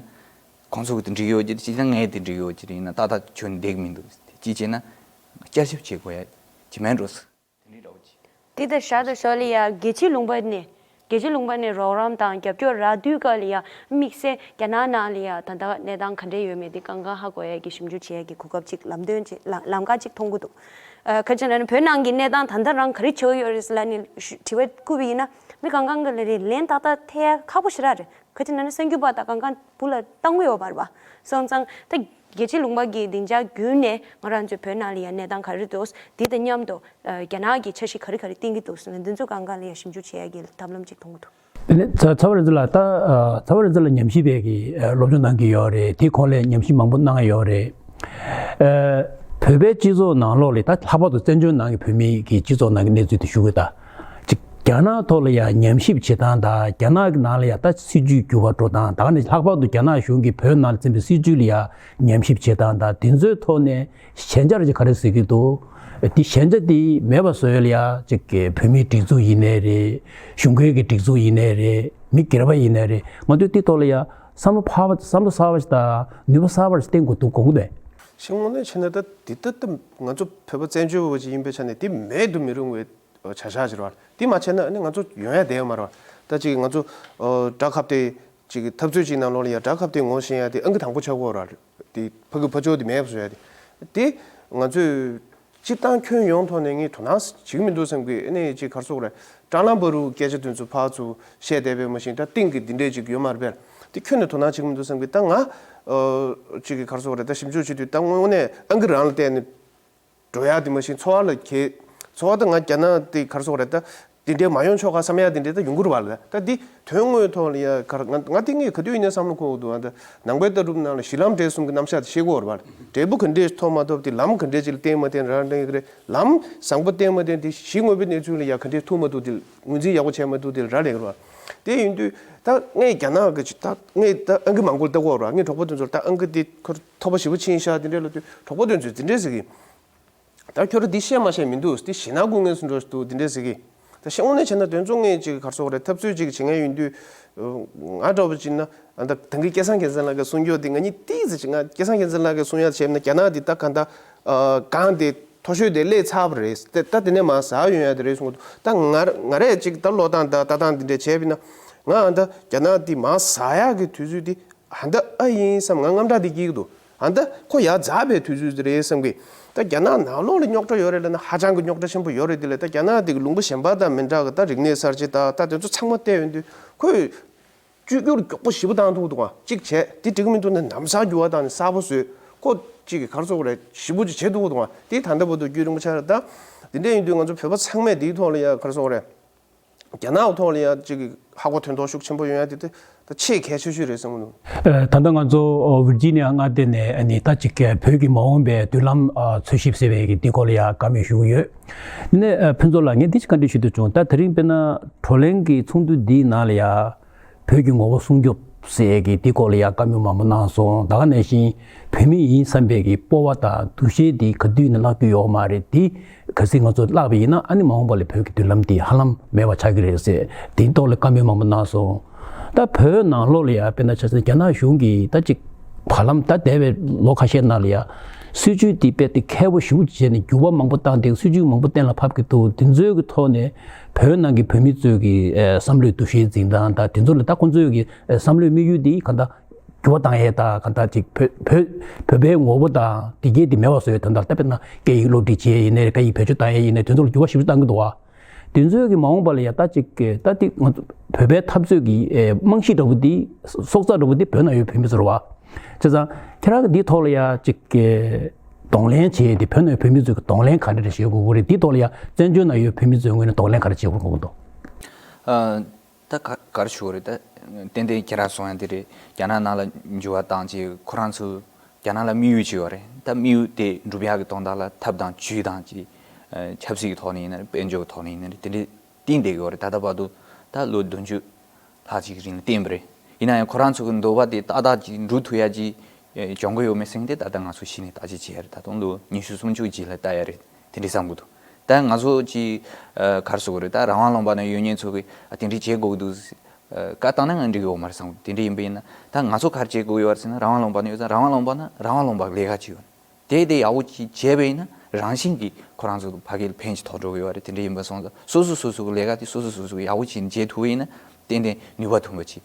ཁོང་ཚོ་གི་དེ་འགྲིག་ཡོད་ཀྱི་རེད། ཅི་བྱས་ན་ངས་དེ་འགྲིག་ཡོད་ཀྱི་རེད། ཡིན་ན་ཏག་ཏག་ཁྱོན་བསྡད་གི་མི་འདུག་ཅི་བྱས་ན་བསྐྱར་ཞིབ་བྱེད་དགོས་ཡ་ཅི་མེད་འགྲོ་སྲིད། དེ་འདྲའི་འདྲ་བོ་ཅིག་དེ་ལྟར་ཤར་དང་ཤར་ལ་ཡ་རྒྱལ་སྤྱིའི་ལུང་པ་ནས་ རྒྱལ་སྤྱིའི་ལུང་པ་ནས་རོགས་རམ་དང་རྒྱབ་སྐྱོར་རག་དུས་སྐབས་ལ་ཡང་དམིགས་བསལ་རྒྱ་ནག་ནང་ལ་ཡང་ད་ལྟ་གནས་སྟངས་ག་འདྲས་ཡོད་མེད་དེ་གང་གང་ཧ་གོ་ཡ་གི་ཞིབ་འཇུག་བྱེད་ཡ་གི་གོ་སྐབས་ཅིག་ལམ་སྟོན་ཅིག་ལམ་ལམ་ཁ་ཅིག་མཐོང་གི་འདུག་ཨ། ག་ཅི་ན་ནི་བོད་ནང་གི་གནས་སྟངས་ད་ལྟ་རང་ག་རེ་བྱེད་ཀྱི་ཡོད་རེད་ཟེར་ལབ་ནས་ཞུ་དྲི་བ་བསྐུར་བ་ཡིན་ན་མི་གང་གང་གི་ལ་རེ་ལན་ཏག་ཏག་ཐེབས་ཡ་ཁག་པོ་ཞེ་དྲག་རེད། ག་ཅི་ན་ནི་གསར་འགོད་པ་དང་གང་གང་བུ་ལ་བཏང་གི་ཡོད་པ་རེད་པ། སོང་ཙང་ད་རྒྱལ་སྤྱིའི་ལུང་པ་གི་སྡིངས་ཆ་བརྒྱུད་ནས་ང་རང་ཚོའི་བོད་ནང་ལ་ཡང་གནས་སྟངས་ག་རེ་འདུག་དེ་དང་མཉམ་དུ་ཨ། རྒྱ་ནག་གི་འཆར་གཞི་ག་རེ་ག་རེ་བཏིང་གི་འདུག་ཟེར་ན་འདི་ཚོ་གང་གང་ལ་ཡང་ཞིབ་འཇུག་བྱེད་ཡ་གི་ཐབས་ལམ་ཅིག་མཐོང་གི་འདུག་དེ་ནས་ཚ་ཚ་བ་རིག་འཛིན་ལགས། ད་ཨ། ཚ་བ་རིག་འཛིན་ལགས་ཉམས་ཞིབ་པའི་གི་ཨ། སློབ་སྦྱོང་གནང་གི་ཡོད་རེད། དེའི་གོང་ལ་ཉམས་ཞིབ་མང་པོ་གནང་ཡོད་རེད། ཨ། བོད་པའི་སྤྱི་ཚོགས་ནང་ལོགས་ལ་ད་ལྷག་པར་དུ་བཙན་བྱོལ་ནང་གི་བོད་མི་གི་སྤྱི་ཚོགས་ནང་གི་གནས་ཚུལ་དེ་ཞུ་དགོས། ད་ཅིག་རྒྱ་ནག་ཐོག་ལ་ཡང་ཉམས་ཞིབ་བྱེད་སྟངས་དང་རྒྱ་ནག་གི་ནང་ལ་ཡང་ད་སྲིད་ཇུས་འགྱུར་བ་འགྲོ་སྟངས་དང་ནི་ལྷག་པར་དུ་རྒྱ་ནག་གཞུང་གིས་བོད་ནང་ལ་འཛིན་པའི་སྲིད་ཇུས་ལ་ཡང་ཉམས་ཞིབ་བྱེད་སྟངས་དང་དེ་ཚོའི་ཐོག་ནས་ཞན་ཆ་རེ་ཅིག་ག་རེ་གཟིགས་ཀྱི་འདུག་དེ་ཞན་ཆ་དེ་མེད་པ་བཟོ་ཡ་ལ་ཡ་ཅིག་གི་བོད་མིའི་སྒྲིག་འཛུགས་ཡིན་ནའི་རེད། གཞུང་སྒེར་གྱི་སྒྲིག་འཛུགས་ཡིན་ནའི་རེད། མི་སྒེར་པ་ཡིན་ནའི་རེད། ང་ཚོས་དེ་ཐོག་ལ་ཡ་བསམ་བློ་འཕར་བ་བསམ་བློ་གསར་བ་ཞིག་དང་ནུས་པ་གསར་བ་ཞིག་བསྟན་དགོས་འདུག་དགོངས་ཀྱི་འདུག་ཤེས་དངོས་གནས་བྱས་ན་ད་འདི་ལྟ་སྟབས་ང་ཚོ་བོད་པ་བཙན་བྱོལ་བ་ཅིག་ཡིན་པའི་ཆ་ནས་དེ་མེད་དུ་མི་རུང་བའི་བྱ་གཞག་ཅིག་རེད་བ། དེ་མ་བྱས་ན་ཨ་ནི་ང་ཚོ་ཡོང་ཡ་བསྡད་ཡོད་མ་རེད་བ། ད་ཅིག་ང་ཚོ་དགྲ་ཁ་གཏད་ཅིག་འཐབ་རྩོད་ཅིག་ནང་ལོགས་ལ་ཡ་དགྲ་ཁ་གཏད་ངོ་ཤེས་ཡ་དེ་ཨང་ཀི་དང་པོ་ཆགས་ཀྱི་ཡོད་རེད། དེ་ཕ་གི་ཕ་ཕྱོགས་དེ་མེད་པ་བཟོ་ཡ་དེ། དེ་ང་ཚོས་སྤྱིར་བཏང་ཁྱོན་ཡོངས་ཐོག་ནས་ངས་དོ་སྣང་བྱེད་ཀྱི་མི་འདུག་བསམ་གི། ཨ་ནི་ཅིག་ག་རེ་ཟེར་དགོས་རེད། ཀྲང་ལང་པ་རུ་སྐད་ཆ་དེ་ཚོ་ཕར་ཚུར་བཤད་བསྡད་པའི་མ་གཞི་ད་སྟེང་གི་འདི་འདྲས་ཅིག་ཡོད་མ་རེད་པས། དེ་ཁྱོན་ནས་དོ་སྣང་བྱེད་ཀྱི་མི་འདུག་བསམ་གི། ད་ང་ཨ་ཅིག་གི་ག་རེ་ཟེར་དགོས་རེད། ད་ཞིབ་འཇུག་བྱེད་དུས་ད་དངོས་གནས་ཨང་ཀི་རང་ལ་བལྟས་ནས་འགྲོ་ཡ་དེ་མ་གཞི་འཚོ་བ་ལ་གལ། འཚོ་བ་ད་ང་རྒྱ་ནག་དེ་ག་རེ་ཟེར་དགོས་རེད། ད་དེ་འདྲའི་མ་ཡོང་ཆོག་ག་བསམ་ཡ་དེ་འདྲའི་ད་ཡོང་གི་རེད་པ་ལ། ད་འདི་དོན་དངོས་ཐོག་ལ་ཡ་ག་རེ་ང་ང་དེ་ངས་ག་དུས་ཡིན་ནའི་བསམ་བློ་འཁོར་གྱི་འདུག་ཨ། ད་ནང་པའི་ལྟ་གྲུབ་ནང་ལ་གཞི་ལམ་འབྲས་གསུམ་གྱི་རྣམ་གཞག་དེ་ཤེས་དགོས་རེད་པ། འབྲས་བུ་ག་འདྲས་ཐོབ་མ་ཐོབ་དེ་ལམ་ག་འདྲས་ཅིག་ལ་བརྟེན་མ་བརྟེན་རག་ལས་ཀྱི་རེད། ལམ་བཟང་པོ་བརྟེན་མ་བརྟེན་དེ་གཞི་དངོས་པོའི་གནས་ཚུལ་ལ་ཡ་ག་འདྲས་ཐུག་མ་ཐུག་དེ་ངོས་འཛིན་ཡག་པོ་བྱས་མ་ཐུག་དེ་རག་ལས་ཀྱི་རེད་པ། དེ་ཡིན་དུས་ད་ངས་རྒྱ་ནག་གི་ད་ངས་ད་ཨང་ཀི་མང་པོ་ལ་ལྟ་གི་ཡོད་རེད་པ། ངས་གྲོགས་པོ་དེ་ཚོར་ད་ཨང་ཀི་དེ་ཁོར་ཐོབ་པ་ཞེ་པོ་ཕྱིན་ཤག་དེ་འདྲས་ལབ་དུས་གྲོགས་པོ་དེ་ཚོས་དེ་འདྲས་ཟེར་གི། ད་ཁྱོད་རང་འདི་ཤེས་མ་ཤེས་མི་འདུག་འདི་ཞེད་སྣང་སྐུལ་མཁན་སུ་འགྲོ་འདུག་འདི་འདྲས་ཟེར་གི། ད་ཤེས་དངོས་གནས་བྱས་ན་དོན་ཚོགས་ངས་ཅིག་ག་རེ་ཟེར་དགོས་རེད། འཐབ་རྩོད་ཅིག་བྱེད་མཁན་ཡིན་དུས། ང་འདྲ་བོ་ཅིག་ན་ཨ་ད་ད་གིན་སྐལ་བཟང་རྒྱལ་མཚན་ལགས་ཀྱིས་གསུང་རྒྱུ་དེ་ང་གཉིས་ཏིག་ཙམ་ཅིག་ང་སྐལ་བཟང་རྒྱལ་མཚན་ལགས་ཀྱིས་གསུང་ཡ་བྱས་ན་རྒྱ་ནག་འདི་ད་གང་ད་གང་དེ་མཐོ་ཤོས་དེ་སླེབས་ཚར་བ་རེད། ད་ད་དེ་ནས་མར་ཟག་ཡོང་ཡ་དེ་རེད་གསུང་གི་འདུག་ད་ང་ང་རས་ཅིག་ད་བློ་བཏང་ད་ལྟ་སྟངས་འདི་འདྲས་བྱས་པ་ཡིན་ན་ང་ཨ་ད་རྒྱ་ནག་འདི་མར་ཟག་ཡག་གི་དུས་ཚོད་འདི། ཧ་ད་ཨ་ཡིན་བསམ་ང་དངངས་སྐྲག་དེ་སྐྱེ་གི་འདུག་ཧ་ད་ཁོ་ཡར་འཛེགས་པའི་དུས་ཚོད་དེ་རེད་བསམ་གི། ད་རྒྱ་ནག་ནང་ལོགས་ལ་རྙོག་དྲ་ཡོད་རེད་ལབ་ན་ཧ་ཅང་གི་རྙོག་དྲ་ཆེན་པོ་ཡོད་རེད། དེ་ལས་ད་རྒྱ་ནག་དེ་གི་ལུང་པ་གཞན་པ་དང་མི་འདྲ་གི་ད་རིག་གནས་གསར་བརྗེ་དང་ད་དེ་ཚོ་ཚང་མ་བལྟས་ཡོང་དུས་ཁོས་བཅོས་བསྒྱུར་མགྱོགས་པོ་ཞེ་པོ་བཏང་ཐུབ་འདུག་ག་གཅིག་བྱས་དེ་འགྲིག་གི་མི་འདུག་ན་ལམ་སང་འགྱུར་བ་བཏང་ནས་གསར་པ་བཟོས། ཁོ་གཅིག་གི་ག་རེ་ཟེར་དགོས་རེད། ཞེ་པོ་ཅིག་བྱེད་ཐུབ་འདུག་ག་དེ་ད་ལྟ་བར་དུ་རྒྱུན་རིང་པོ་ཆགས་རེད། ད་དེ་འདྲ་ཡིན་དུས་ང་ཚོ་བོད་པ་ཚང་མས་དེའི་ཐོག་ལ་ཡ་ག་རེ་ཟེར་དགོས་རེད། རྒྱ་ནག་ཐོག་ལ་ཡ་གཅིག་གི་ཧ་གོ་དོན་དག་ཤུགས་ཆེན་པོ་ཡོང་ཡ་དེ་ད་ཆེས་གལ་ཆེ་ཤོས་རེད་བསམ་གྱི་འདུག་ཨ། ད་ལྟ་ང་ཚོ་ཨ་ཝིར་ཇི་ནི་ཡ་མངའ་སྡེ་ནས་ཨ་ནི་ད་ཅིག་བོད་ཀྱི་མ་འོངས་པའི་མདུན་ལམ་ཨ་འཚོལ་ཞིབ་ཟེར་བའི་གི་འདི་སྐོར་ལ་ཡ་བཀའ་མོལ་ཞུ་གི་ཡོད། དེ་ནས་ཨ་ཕུན་ཚོགས་ལགས་ངས་འདི་ཅིག་བཀའ་འདྲི་ཞུ་འདོད་བྱུང་། ད་དེ་རིང་དཔེར་ན་བགྲོ་གླེང་གི་ཚོགས་འདུ་འདིའི་ནང་ལ་ཡ་བོད་ཀྱི་ངོ་བོ་སྲུང་སྐྱོབ་ཟེར་གྱི་འདི་སྐོར་ལ་ཡ་བཀའ་མོལ་མང་པོ་གནང་སོང་། ད་ག་ནང་བཞིན་བོད་མི་ཡིན་བསམ་པའི་གི་སྤོབས་པ་དང་འདུ་ཤེས་འདི་ག་དུས་ནས་བརླག་རྒྱུ་ཡོད་མ་རེད། འདི་གལ་སྲིད་ང་ཚོ་བརླག་པ་ཡིན་ན་ཨ་ནི་མ་འོངས་པ་ལ་བོད་ཀྱི་མདུན་ལམ་འདི་ཧ་ལམ་མེད་པ་ཆགས་ཀྱི་རེད་ཟེར་དེའི་ཐོག་ལ་བཀའ་མོལ་མང་པོ་གནང་སོང་། ད་བོད་ནང་ལོགས་ལ་ཡ་དཔེར་ན་ཆ་བཞག་རྒྱ་ནག་གཞུང་གིས་ད་ཅིག་བར་ལམ་ད་འདས་པའི་ལོ་ཁ་ཤས་ནང་ལ་ཡ་སྲིད་བྱུས་འདི་དཔེ་དེ་མཁས་པོ་ཞེ་པོ་བྱས་ནས་འགྱུར་བ་མང་པོ་བཏང་སྟེ་སྲིད་བྱུས་མང་པོ་གཏན་ལ་ཕབ་ཀྱི་འདུག་དེ་ཚོའི་གི་ཐོག་ནས་བོད་ནང་གི་བོད་མི་ཚོའི་གི་ཨེ་བསམ་བློའི་འདུ་ཤེས་འཛིན་སྟངས་དང་དེ་ཚོ་ལ་ད་ཁོང་ཚོའི་གི་ཨེ་བསམ་བློའི་དམིགས་ཡུལ་འདི་གང་ལྟར་འགྱུར་བ་བཏང་ཡས་དང་གང་ལྟར་ཅིག་བོད་བོད་བོད་པའི་ངོ་བོ་དང་དེ་གའི་དེ་མེད་པ་བཟོ་ཡས་དོན་དག་ད་དཔེར་ན་སྐད་ཡིག་སློབ་ཁྲིད་བྱེད་ཡས་ཡིན་ནའི་རེད། སྐད་ཡིག་བེད་སྤྱོད་བཏང་ཡས་ཡིན་ནའི་དེ་ཚོ་ལ་འགྱུར་བ་ཞེ་པོ་བཏང་གི་འདུག་བ། དེ་ཚོའི་གི་མ་འོངས་པ་ལ་ཡ་ད་ཅིག་གི་ད་ཏིག་ང་ཚོ་བོད་པའི་འཐབ་རྩོད་ཀྱི་ཨེ་རྨང་གཞི་འདྲ་བོ་འདི་སྲོག་རྩ་འདྲ་བོ་འདི་བོད་ནང་ཡོད་བོད་མི་ཚོ་རེད་བ། བྱས་ཙང་ཁྱེད་རང་གི་འདིའི་ཐོག་ལ་ཡ་ཅིག་གི་གདོང་ལེན་བྱེད་ཡས་དེ་བོད་ནང་ཡོད་བོད་མི་ཚོའི་གི་གདོང་ལེན་ག་འདྲ་རེ་བྱེད་དགོས་ཀྱི་རེད། འདིའི་ཐོག་ལ་ཡ་བཙན་བྱོལ་ནང་ཡོད་བོད་མི་ཚོའི་ངོས་ནས་གདོང་ལེན་ག་རེ་བྱེད་དགོས་ཀྱི་འདུག་ཨ། ད་ག་ག་རེ་ཞུ་དགོས་རེད། ད་ཏན་ཏན་ཁྱེད་རང་གསུང་ཡ་དེ་རེད། རྒྱ་ནག་ནང་ལ་འགྱུར་བ་བཏང་རྗེས་ཁོ་རང་ཚོ་རྒྱ་ནག་ལ་དམིགས་ཡུལ་ཅིག་ཡོད་རེད། ད་དམིགས་ཡུལ་དེ་འགྲུབ་ཡག་གི་དོན་དག་ལ་ཐབས་དང་ཇུས་དང་ཅིག་ཨ་ཆབ་སྲིད་ཀྱི་ཐོག་ནས་ཡིན་ན་རེད། དཔལ་འབྱོར་གྱི་ཐོག་ནས་ཡིན་ན་རེད། དེ་འདྲའི་བཏིང་བསྡད་ཀྱི་ཡོད་རེད། ད་ལྟ་བར་དུ་ད་ལོ་བདུན་ཅུ་ལྷག་ཅིག་གི་རིང་ལ་བཏིང་བ་རེད། ཡིན་ན་ཡང་ཁོ་རང་ཚོ་གི་འདོད་པ་དེ་ཏག་ཏག་ཅིག་འགྲུབ་ཐུབ་ཡ་ཅིག་ཨེ་བྱུང་གི་ཡོད་མེད་ཟེར་མཁན་དེ་ད་ལྟ་ང་ཚོ་གཞི་ནས་བརྟག་དཔྱད་བྱེད་ཡ་རེད། ད་དུང་ལོ་ཉི་ཤུ་སུམ་ཅུ་རྗེས་ལ་ལྟ་ཡ་རེད། དེ་འདྲའི་བསམ་གྱི་འདུག་ད་ང་ཚོ་ཅིག་ཨ་ག་རེ་ཟེར་དགོས་རེད། ད་རང་དབང་ལུང་པ་ན་ཡོད་མཁན་ཚོ་གིས་ཨ་དེ་འདྲའི་བྱེད་དགོས་ཀྱི་འདུག་ཟེར་ཨ་བཀའ་བཏང་ན་ང་འགྲིག་གི་ཡོད་མ་རེད་བསམ་གྱི་འདུག་དེ་འདྲ་ཡིན་པ་ཡིན་ན་ད་ང་ཚོ་ག་རེ་བྱེད་དགོས་ཡོད་རེད་ཟེར་ན། རང་དབང་ལུང་པ་ན་ཡོད་ཙང་རང་དབང་ལུང་པ་ན་རང་དབང་ལུང་པ་གི་ལས་ཀ་ཅིག་ཡོད། དེ་དེ་ཡག་པོ་ཅིག་བྱས་པ་ཡིན་ན་ རང་བཞིན་གྱིས་ཁོ་རང་ཚོ་ཕ་གིར་ཕན་ཞིག་ཐོགས་འགྲོ་གི་ཡོད་རེད། དེ་འདྲ་ཡིན་པ་སོང་ཙང་སོ་སོ་སོ་སོ་གི་ལས་ཀ་དེ་སོ་སོ་སོ་སོ་གི་ཡག་པོ་བྱས་ནས་བྱེད་ཐུབ་པ་ཡིན་ན་ཏན་ཏན་ནུས་པ་ཐོན་པ་ཅིག་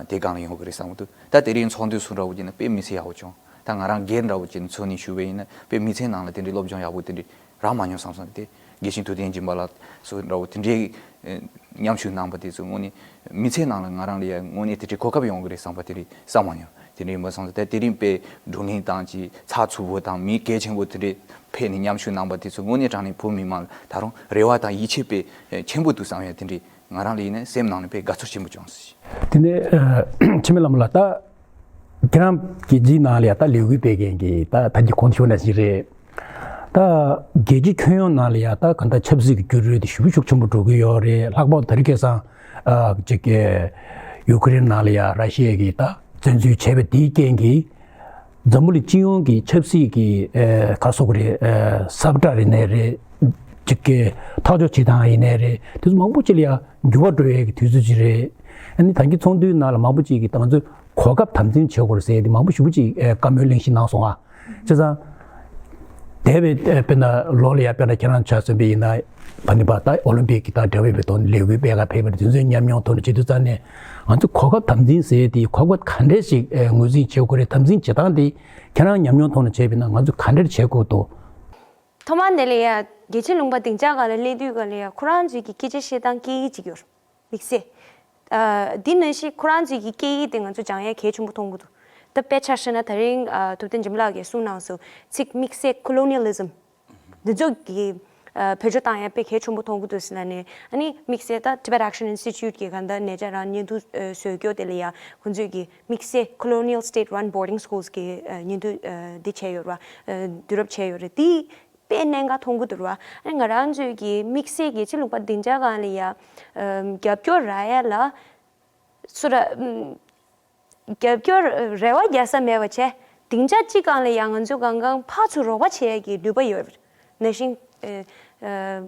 དེ་སྒང་ལ་ཡོང་གི་རེད་བསམ་གྱི་འདུག་ད་དེ་རིང་ཚོགས་འདུ་སུ་འདྲ་བོ་བྱས་ན་དཔེ་མི་ཚེ་ཡག་པོ་བྱུང་། ད་ང་རང་སྒེར་འདྲ་བོ་བྱས་ན་ཚོགས་ནས་ཞུས་པ་ཡིན་ན་དཔེ་མི་ཚེ་ནང་ལ་དེ་འདྲའི་སློབ་སྦྱོང་ཡག་པོ་དེ་འདྲའི་རག་མ་མྱོང་བསམ་སོང་། དེ་དགེ་བཤེས་ཐུབ་བསྟན་སྦྱིན་པ་ལགས་སུ་འདྲ་བོ་དེ་འདྲའི་མཉམ་ཞུགས་གནང་པ་དེ་ཚོ་དངོས་གནས་མི་ཚེ་ནང་ལ་ང་རང་ལ་ཡ་དངོས་གནས་དེ་འདྲའི་གོ་སྐབས་ཡོང་གི་རེད་བསམ་པ་དེ་འདྲའི་བསམ་མ་མྱོང་། དེ་འདྲ་ཡིན་པ་སོང་ཙང་ད་དེ་རིང་དཔེ་བགྲོ་གླེང་དང་ཅིག་ཚགས་ཚུད་པོ་དང་མི་གལ་ཆེན་པོ་དེ་འདྲའི་ཕེབས་ནས་མཉམ་ཞུགས་གནང་པ་དེ་ཚོ་དངོས་གནས་དྲང་གནས་བོད་མི་མང་ལ་ད་རུང་རེ་བ་དང་ཡིད་ཆེས་དཔེ་ཆེན་པོ་འདུག་བསམ་ཡ་དེ་འདྲའི་ང་རང་ལ་ཡིན་ན་སེམས་ནང་ནས་དཔེ་དགའ་ཚོར་ཆེན་པོ་བྱུང་སོང་། དེ་ནས་འཆི་མེད་ལྷ་མོ་ལགས། ད་ཁྱེད་རང་རྒྱལ་སྤྱིའི་ནང་ལ་ཡ་ད་ལས་འགུལ་སྤེལ་མཁན་གྱི་ད་ད་གི་གོང་ཞུ་ན་ཞིག་རེད། ད་རྒྱལ་སྤྱི་ཁྱོན་ཡོངས་ནང་ལ་ཡ་ད་ག་ད་ཆབ་སྲིད་ཀྱི་འགྱུར་འགྲོས་དེ་ཞེ་པོ་ཤུགས་ཆེན་པོ་འགྲོ་གི་ཡོད་རེད། ལྷག་པར་དེ་རིང་ཁ་སང་ཨ་ཅིག་གི་ཡུ་ཀེ་རེན་ནང་ལ་ཡ་ར་ཤི་ཡ་གི་ད་བཙན་འཛུལ་བྱས་པ་དེའི་རྐྱེན་གྱིས་འཛམ་བུ་གླིང་སྤྱི་ཡོངས་ཀྱི་ཆབ་སྲིད་ཀྱི་ཨ་ག་སོགས་རེད། ཨ་ས་བཀྲ་རེད་ནས་རེད། ཅིག་གི་ཐག་གཅོད་བྱེད་སྟངས་ཡིན་ནས་རེད། དེ་ཚོ་མང་པོ་ཅིག་ལ་ཡ་འགྱུར་བ་འགྲོ་ཡས་ཀྱི་དུས་ཚོད་ཅིག་རེད། ཨ་ནི་ད་གིན་ཚོགས་འདུའི་ནང་ལ་མང་པོ་ཅིག་གིས་ད་ང་ཚོས་གོ་སྐབས་དམ་འཛིན་བྱེད་དགོས་རེད་ཟེར་ཏེ་མང་པོ་ཞེ་པོ་ཅིག་ཨ་བཀའ་མོལ་གླེང་གཞི་གནང་སོང་ང་། བྱས་ཙང་། འདས་པའི་ཨ་དཔེར་ན་ལོ་ལ་ཡ་དཔེར་ན་ཁྱེད་རང་ཆ་མཚོན་པ་ཡིན་ན་ད་ནི་བ་ད་ཨོ་ལིམ་པིག་གི་དང་འབྲེལ་བའི་ཐོག་ནས་ལས་འགུལ་སྤེལ་ག་ཕེབས་པ་རེད། དེ་ཚོའི་ཉམས་མྱོང་ཐོག་ནས་བྱེད་དུས་ཙང་ནས་ང་ཚོ་གོ་སྐབས་དམ་འཛིན་ཟེར་ཏེ་གོ་སྐབས་ག་འདྲས་ཤིག་ཨ་ངོས་འཛིན་བྱེད་དགོས་རེད། དམ་འཛིན་བྱེད་སྟངས་དེ་ཁྱེད་རང་ཉམས་མྱོང་ཐོག་ནས་བྱས་པ་ཡིན་ན་ང་ཚོས་ག་འདྲས་བྱེད་དགོས་འདུག་ཐོག་མར་འདི་ལ་ཡ་རྒྱལ་སྤྱིའི་ལུང་པ་སྡིངས་ཆ་སྒང་ལ་སླེབས་དུས་སྒང་ལ་ཡ་ཁོ་རང་ཚོའི་གི་སྐད་ཆ་བཤད་སྟངས་སྐད་ཡིག་ཅིག་ཡོད་རེད། དམིགས་བསལ། ཨ་འདི་ནང་བཞིན་ཁོ་རང་ཚོའི་གི་སྐད་ཡིག་དེ་ང་ཚོ་སྦྱང་ཡ་གལ་ཆེན་པོ་མཐོང་གི་འདུག་ད་དཔེ་ཆ་བཞག་ན་ད་རིང་ཨ་ཐུབ་བསྟན་སྦྱིན་པ་ལགས་ཀྱིས་གསུངས་གནང་སོང་། ཚིག་དམིགས་བསལ་colonialism འདི་ཚོ་གི་ཨ་བེད་སྤྱོད་བཏང་ཡ་དཔེ་གལ་ཆེན་པོ་མཐོང་གི་འདུག་ཟེར་ལབ་ནས། ཨ་ནི་དམིགས་བསལ་ད་Tibet Action Institute གི་གང་ལྟར་ཉེ་ཆར་རང་བརྙན་ཐུང་ཨ་བཟོས་སྐྱོ་དེ་ལ་ཡ་ཁོང་ཚོས་གི་དམིགས་བསལ་colonial state run boarding schools གི་ཨ་བརྙན་ཐུང་ཨ་འདི་བྱས་ཡོད་ར། ཨ་བསྡུ་རུབ་བྱས་ཡོད་རེད། དེ་དཔེ་གནད་འགག་མཐོང་གི་འདུག་ར། ཨ་ནི་ང་རང་ཚོའི་གི་དམིགས་བསལ་རྒྱལ་སྤྱིའི་ལུང་པ་སྡིངས་ཆ་སྒང་ལ་ཡ་ཨ་རྒྱབ་སྐྱོར་རག་ཡ་ལ་སུ་ར་ཨ་རྒྱབ་སྐྱོར་རེ་བ་རྒྱག་ས་མེད་པ་བྱས། སྡིངས་ཆ་གཅིག་སྒང་ལ་ཡང་ང་ཚོས་གང་གང་ཕར་ཚུར་རོགས་པ་བྱེད་ཡ་གི་ནུས་པ་ཡོད་རེད། ནང་བཞིན་ཨ་ཨ་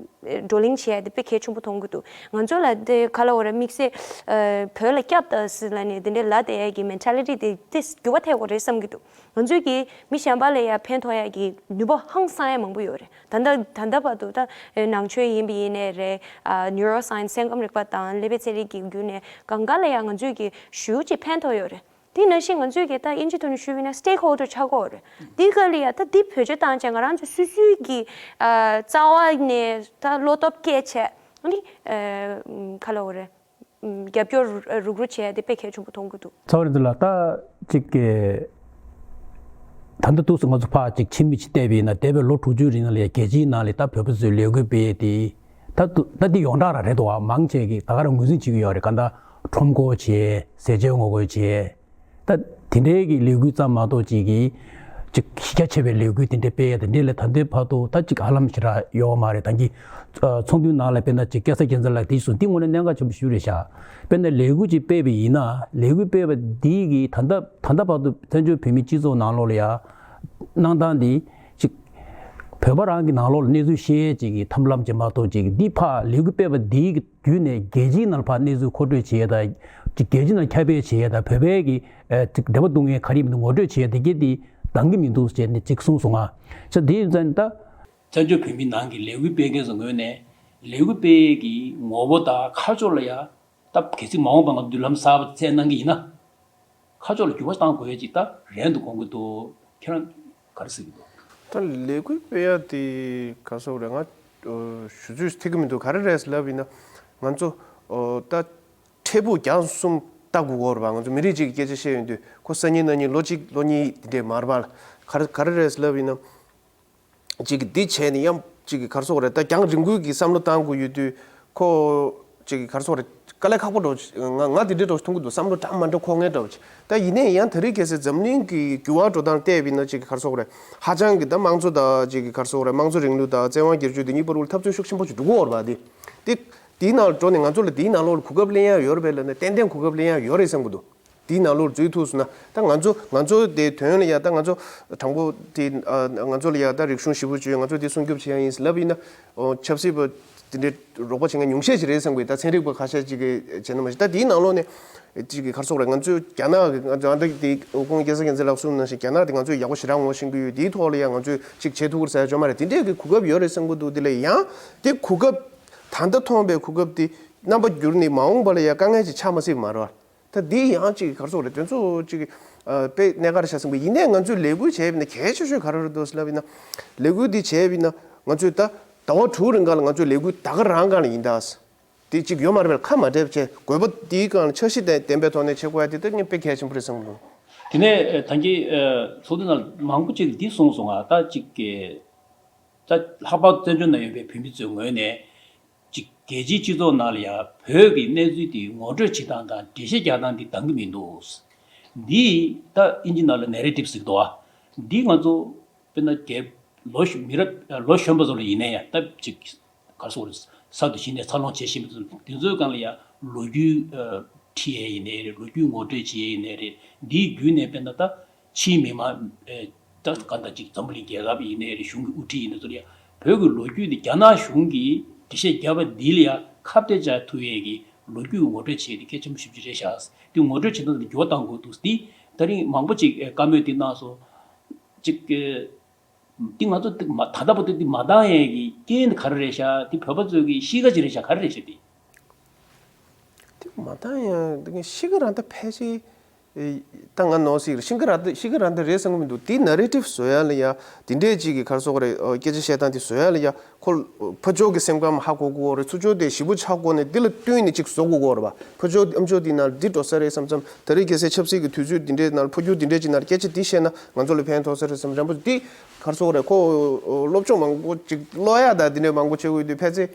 བགྲོ་གླེང་བྱེད་ཡ་དེ་དཔེ་གལ་ཆེན་པོ་མཐོང་གི་འདུག་ང་ཚོ་ལ་དེ་ག་ལ་འོ་རེད། དམིགས་བསལ་ཨ་བོད་ལ་སྐྱབས་དང་ཟེར་ལབ་ནས་དེ་འདྲའི་ལབ་བསྡད་ཡ་གི་mentality དེ་དེ་འགྱུར་བ་ཐེབས་དགོས་རེད་བསམ་གི་འདུག་ང་ཚོས་ཀྱིས་མི་གཞན་པ་ལ་ཡང་ཕན་ཐོགས་ཡ་གི་ནུས་པ་ཧང་སང་ཡ་མང་པོ་ཡོད་རེད། ད་ལྟ་ད་ལྟ་བར་དུ་ད་ནང་ཆོས་ཡིན་པ་ཡིན་ནའི་རེད། ཨ་neuroscience སེམས་ཁམས་རིག་པ་དང་ཀླད་པའི་ཚན་རིག་གི་བརྒྱུད་ནས་གང་ག་ལ་ཡང་ང་ཚོས་ཀྱིས་ཞེ་པོ་ཅིག་ཕན་ཐོགས་ཡོད་རེད། དེ་ནང་བཞིན་ང་ཚོས་ཀྱིས་ད་དབྱིན་ཇི་ཐོག་ནས་ཞུས་པ་ཡིན་ན་stakeholder ཆགས་ཀྱི་ཡོད་རེད། དེ་ག་ལ་ཡ་ད་འདི་བེད་སྤྱོད་བཏང་བྱས་ང་རང་ཚོ་སོ་སོའི་གི་ཨ་རྩ་བ་ནས་ད་བློ་སྟོབས་སྐྱེད་བྱས་ཨ་ནི་ཨ་ག་ལ་འོ་རེད། རྒྱབ་སྐྱོར་རུག་རུག་བྱས་ཏེ་དཔེ་གལ་ཆེན་པོ་མཐོང་གི་འདུག་ཚ་བ་རིན་ཚོ་ལགས། ད་ཅིག་གི་ད་ལྟ་འདུག་སེ་ང་ཚོ་ཕར་ཅིག་ཕྱི་མིག་ཅིག་བལྟས་པ་ཡིན་ན་འདས་པའི་ལོ་དྲུག་ཅུའི་རིང་ལ་ཡ་རྒྱལ་སྤྱིའི་ནང་ལ་ད་བོད་པ་ཚོས་ལས་འགུལ་སྤེལ་ཏེ་ད་ད་འདི་ཡོངས་གྲགས་རང་རེད་འདུག་བ། མང་ཆེ་གིས་ད་ག་རང་ངོས་འཛིན་བྱེད་ཀྱི་ཡོད་རེད། ག་ད་ཁྲོམ་སྐོར་བྱས། ཟས་བཅད་ངོ་རྒོལ་བྱས། ད་དེ་འདྲའི་གི་ལས་འགུལ་ཙམ་མ་གཏོགས་ཅིག་གི་ཅིག་གཞི་རྒྱ་ཆེ་བའི་ལས་འགུལ་དེ་འདྲ་སྤེལ་ཡ་དེ་འདྲའི་ལས་ད་ལྟའི་བར་དུ་ད་ཅིག་ཧ་ལམ་ཞེ་དྲག་ཡོད་མ་རེད། ད་གི་ཚོགས་འདུའི་ནང་ལ་དཔེར་ན་ཅིག་སྐལ་བཟང་རྒྱལ་མཚན་ལགས་དེ་གསུངས་དེ་དངོས་གནས་གནད་འགག་ཆེན་པོ་ཞིག་རེད་ཤག་དཔེར་ན་ལས་འགུལ་ཅིག་སྤེལ་བ་ཡིན་ན་ལས་འགུལ་སྤེལ་བ་འདི་གི་ད་ལྟ་ད་ལྟ་བར་དུ་བཙན་བྱོལ་བོད་མིའི་སྤྱི་ཚོགས་ནང་ལོགས་ལ་ཡ་གནང་སྟངས་འདི་ཅིག་བོད་པ་རང་གི་ནང་ལོགས་ལ་གནས་ཚུལ་ཤེས་ཡས་ཅིག་གི་ཐབས་ལམ་ཅིག་མ་གཏོགས་ཅིག་འདི་ཕར་ལས་འགུལ་སྤེལ་བ་འདི་གི་བརྒྱུད་ནས་རྒྱལ་སྤྱིའི་ནང་ལ་ཕར་གནས་ཚུལ་མཁོ་སྤྲོད་བྱེད་ཡས་དང་ཅིག་རྒྱལ་སྤྱིའི་ནང་ཁྱབ་སྤེལ་བྱེད་ཡས་དང་བོད་པའི་གི་ཨ་ཅིག་འབྲེལ་བ་གཏོང་མཁན་ག་རེ་མི་འདུག་ངོ་སྤྲོད་བྱེད་ཡས་དེ་གས་དེ་འདང་གི་མི་འདུག་ཅེས་ནས་ཅིག་གསུངས་སོང་ང་། ཅེས་དེ་ཡིན་ཙང་ད། བཙན་བྱོལ་བོད་མིའི་ནང་གི་ལས་འགུལ་སྤེལ་མཁན་ཚོ་ངོས་ནས་ལས་འགུལ་སྤེལ་ཡས་ཀྱི་ངོ་བོ་དང་ཁ་ཕྱོགས་ལ་ཡ་ད་གལ་སྲིད་མ་འོངས་པ་ང་མདུན་ལམ་གསར་པ་བཙལ་གནང་གི་ཡིན་ན། ཁ་ཕྱོགས་ལ་འགྱུར་བ་གཏང་དགོས་ཡ་ཅིག་ད་རན་དུ་དགོངས་ཀྱི་འདུག་ཁྱེད་རང་ག་རེ་ཟེར་གྱི་འདུག་ད་ལས་འགུལ་སྤེལ་ཡ་དེ་ག་ཟེར་དགོས་རེད། ང་ཨོ་ཞུ་ཚོད་ཐིག་གི་མི་འདུག་ག་རེ་རེད་ལབ་ཡིན་ན་ང་ཚོ་ཨོ་ད་འཕྲལ་ཕུགས་རྒྱང་གསུམ་ལྟ་དགོས་ཀྱི་ཡོད་རེད་པ། ང་ཚོ་མི་རིགས་གཅིག་གི་སྐད་ཆ་བཤད་ཡོང་དུས་ཁོ་སང་ཉིན་གནངས་ཉིན་ལོ་གཅིག་ལོ་གཉིས་དེ་འདྲས་མ་རེད་པ། ག་རེ་ག་རེ་རེད་ལབ་ཡིན་ན། ཅིག་གི་འདི་བྱས་ནས་ཡང་ཅིག་གི་ག་རེ་ཟེར་དགོས་རེད། ད་རྒྱང་རིང་པོའི་གི་བསམ་བློ་བཏང་དགོས་ཡོད་དུས་ཁོ་ཅིག་གི་ག་རེ་ཟེར་དགོས་རེད། དཀའ་ལས་ཁག་པོ་འདྲ་བོ་ང་ང་འདི་འདྲའི་འདྲ་བོ་མཐོང་གི་འདུག་བསམ་བློ་འདྲ་མ་འདྲ་འཁོར་མཁན་འདྲ་བོ་ཅིག་ད་ཡིན་ནའི་ཡང་དེ་རིང་ཁ་སང་འཛམ་གླིང་གི་འགྱུར་བ་འགྲོ་སྟངས་བལྟས་པ་ཡིན་ན་ཅིག་གི་ག་རེ་ཟེར་དགོས་རེད། ཧ་ཅང་གི་ད་དམངས་གཙོ་དང་ཅིག་གི་ག་རེ་ཟེར་དགོས་རེད། དམངས་གཙོ་རིང་ལུགས་དང་བཙན་དབང་སྒེར་གཅོད་འདི་གཉིས་བར་ལ་འཐབ་རྩོད་ཤུགས་ཆེན་པོ་ཞིག་འགྲོ་གི་ཡོད་རེད་པ། འདི་འདི་འདིའི་ནང་ལ་འགྲོ་ནས་ང་ཚོ་ལ་འདིའི་ནང་ལོགས་ལ་གོ་སྐབས་ལེན་ཡ་ཡོད་རེད་པས་ལབ་ན་ཏན་ཏན་གོ་སྐབས་ལེན་ཡ་ཡོད་རེད་བསམ་གི་འདུག་དེའི་ནང་ལོགས་འཛུལ་ཐུབ་སོང་ན་ད་ང་ཚོ་ང་ཚོ་དེ་དོན་ལ་ཡ་ད་ང་ཚོ་དྲང་པོ་དེ་ཨ་ང་ཚོ་ལ་ཡ་ད་རིག་གཞུང་ཞེ་པོ་བརྗོད་ང་ཚོ་དེ་སྲུང་སྐྱོབ་བྱེད་ཡ་ཡིན་ལབ་ཡིན་ན་ཨོ་ཆབ་སྲིད་པ་ དེ་འདྲའི་རོགས་པ་བྱེད་མཁན་ཉུང་ཤས་ཤིག་རེད་བསམ་གི། ད་ཚན་རིག་པ་ཁ་ཤས་ཅིག་གིས་བྱས་ན་མ་གཞི། ད་དེའི་ནང་ལོགས་ནས་ཅིག་གི་ག་རེ་ཟེར་དགོས་རེད། ང་ཚོའི་རྒྱ་ནག་གི་ང་ཚོ་ཨ་འདྲ་དེ་སྐུ་ངོ་སྐལ་བཟང་རྒྱལ་མཚན་ལགས་གསུངས་ནང་བཞིན་རྒྱ་ནག་དེ་ང་ཚོས་ཡག་པོ་ཞེ་དྲག་ངོ་ཤེས་ཀྱི་ཡོད། དེའི་ཐོག་ལ་ཡང་ང་ཚོས་ཅིག་བྱེད་ཐུབ་ཀྱི་རེད་ཟེར་ཡ་ཅང་མ་རེད། དེ་འདྲའི་གི་གོ་སྐབས་ཡོད་རེད་བསམ་གྱི་འདུག་དེ་ལས་ཡང་དེ་གོ་སྐབས་ད་ལྟ་མཐོང་བའི་གོ་སྐབས་དེ་རྣམ་པ་འགྱུར་ནས་མ་འོངས་པ་ལ་ཡང་དཀའ་ངལ་ཅིག་ཆགས་མ་སྲིད་པ་མ་རེད་བ། ད་འདི་ཡང་ཅིག་ག་རེ་ཟེར་དགོས་རེད། དོན་ཚོ་ཅིག་ཨ་དཔེ་གནད་འགག་རེད་ཤག་བསམ་གི། ཡིན་ནའི་ང་ཚོས་ལས་འགུལ་བྱས་པ་ཡིན་ན་གལ་ཆེ་ཤོས་ག་རེ་རེད་འདུག་ཟེར་ལབ་ཡིན་ན། ལས་འགུལ་འདི་བྱས་པ་ཡིན་ན་ང་ཚོས་ད་ཟླ་བ་དྲུག་རིང་ག་ལ་ང་ཚོས་ལས་འགུལ་ད་ག་རང་སྒང་ལ་ཡིན་ད། དེ་གཅིག་ཡོད་མ་རེད་པས། ཁ་མ་བྲལ་བྱས་དགོས་པ་འདིའི་སྒང་ལ་འཆར་གཞི་ལྡན་ལྡན་པའི་ཐོག་ནས་བྱེད་དགོས་ཡ་དེ་ད་ངས་དཔེ་གལ་ཆེན་པོ་རེད་བསམ་གི་འདུག་དེ་ནས་ཨ་ད་གིན་ཨ་ཚོགས་འདུ་ནང་མང་པོ་ཅིག་འདི་གསུངས་སོང་ང་། ད་ཅིག་གི་ད་ལྷག་པར་བཙན་བྱོལ་ནང་ཡོད་པའི་བོད་མི་ཚོའི་ངོས་ནས་ཅིག་རྒྱལ་སྤྱིའི་སྤྱི་ཚོགས་ནང་ལ་ཡང་བོད་ཀྱི་གནས་ཚུལ་དེ་ངོ་སྤྲོད་བྱེད་སྟངས་དང་འགྲེལ་བཤད་རྒྱག་སྟངས་འདི་འདང་གི་མི་འདུག་འདི་ད་ཨིན་ཇི་ནང་ལ་ནེ་རེ་ཊིབ་ཟེར་གི་འདུག་ཨ། འདི་ང་ཚོ་དཔེར་ན་རྒྱལ་ལོ་གཞོན་མི་རབས་ལོ་གཞོན་པ་ཚོ་ལ་ཡིན་ན་ཡང་ད་ཅིག་ག་རེ་ཟེར་དགོས་རེད། གསར་དུ་གཞི་ནས་འཚར་ལོངས་བྱེད་བཞིན་པ་ཚོ་དེ་ཚོའི་སྒང་ལ་ཡང་ལོ་རྒྱུས་ཨ་ཁྲིད་ཡས་ཡིན་ནའི་རེད། ལོ་རྒྱུས་ངོ་སྤྲོད་བྱེད་ཡས་ཡིན་ནའི་རེད། འདིའི་བརྒྱུད་ནས་དཔེར་ན་ད་ཕྱིའི་མི་མང་ཨེ་ད་གང་ལྟར་ཅིག་འཛམ་བུ་གླིང་རྒྱལ་ཁབ་ཡིན་ནའི་རེད། གཞུང་གི་དབུ་ཁྲིད་ཡིན་ནའི་ཚོ་ལ་ཡང་བོད་ཀྱི་ལོ་རྒྱུས་འདི་རྒྱ་ནག་གཞུང་གིས་འགྲེལ་བཤད་བརྒྱབ་པ་འདི་ལ་ཡང་ཁ་གཏད་བཅག་ཐུབ་ཡས་ཀྱི་ལོ་རྒྱུས་ངོ་སྤྲོད་བྱེད་ཡས་འདི་གལ་ཆེན་པོ་ཞེ་པོ་ཅིག་རེད་ཤག་འདི་ངོ་སྤྲོད་བྱེད་སྟངས་འདི་འགྱུར་བ་གཏང་དགོས་འདུག་འདི་ད་རིང་མང་པོ་ཅིག་ཨེ་བཀའ་མོལ་འདི་གནང་སོང་། ཅིག་ཨེ་འདི་ང་ཚོ་འདི་མ་ད་ལྟ་བར་དུ་འདི་མ་བཏང་ཡས་ཀྱི་རྐྱེན་འདི་ག་རེ་རེད་ཤག་འདི་བོད་པ་ཚོས་ཀྱི་གཤིས་ཀ་ཅིག་རེད་ཤག་ག་རེ་རེད་ཤག་འདི། དེ་མ་བཏང་ཡང་དེ་གི་གཤིས་ཀ་རང་ད་ཕལ་ཆེར་ཨེ་ད་ང་ནོར་སྲིད་རེད། གཤིས་ཀ་རང་ད་གཤིས་ཀ་རང་ད་རེད་བསམ་གི་མི་འདུག་དེ་ནེ་རེ་ཊིབ་བཟོ་ཡ་ལ་ཡ་དེ་འདྲས་ཅིག་གི་ག་རེ་ཟེར་དགོས་རེད། ཨ་སྐད་ཆ་བཤད་སྟངས་དེ་བཟོ་ཡ་ལ་ཡ་ཁོ་ཕར་ཕྱོགས་ཀྱི་སེམས་ཁམས་ཧ་གོ་དགོས་རེད། ཚུར་ཕྱོགས་དེ་ཞིབ་པོ་ཆ་གོ་ནས་འདི་ལ་བསྟུན་ནས་ཅིག་བཟོ་དགོས་ཀྱི་ཡོད་རེད་པ། ཕར་ཕྱོགས་ཨ་མཆོག་དེ་ན་འདི་འགྲོ་ས་རེད་བསམ་བསམ། ད་རེས་གལ་སྲིད་ཆབ་སྲིད་ཀྱི་དུས་ཚོད་འདི་འདྲས་ནང་ལ་འཕོ་འགྱུར་འདི་འདྲས་ཅིག་ནང་ལ་སྐད་ཆ་འདི་བཤད་ན་ང་ཚོ་ལ་ཕན་ཐོགས་ས་རེད་བསམ། རན་པོ་འདི་ག་རེ་ཟེར་དགོས་རེད། ཁོ་སློབ་སྦྱོང་མང་པོ་ཅིག་ཀློག་ཡ་ད་འདི་འདྲས་མང་པོ་བྱེད་དགོས་དུས་ཕལ་ཆེར་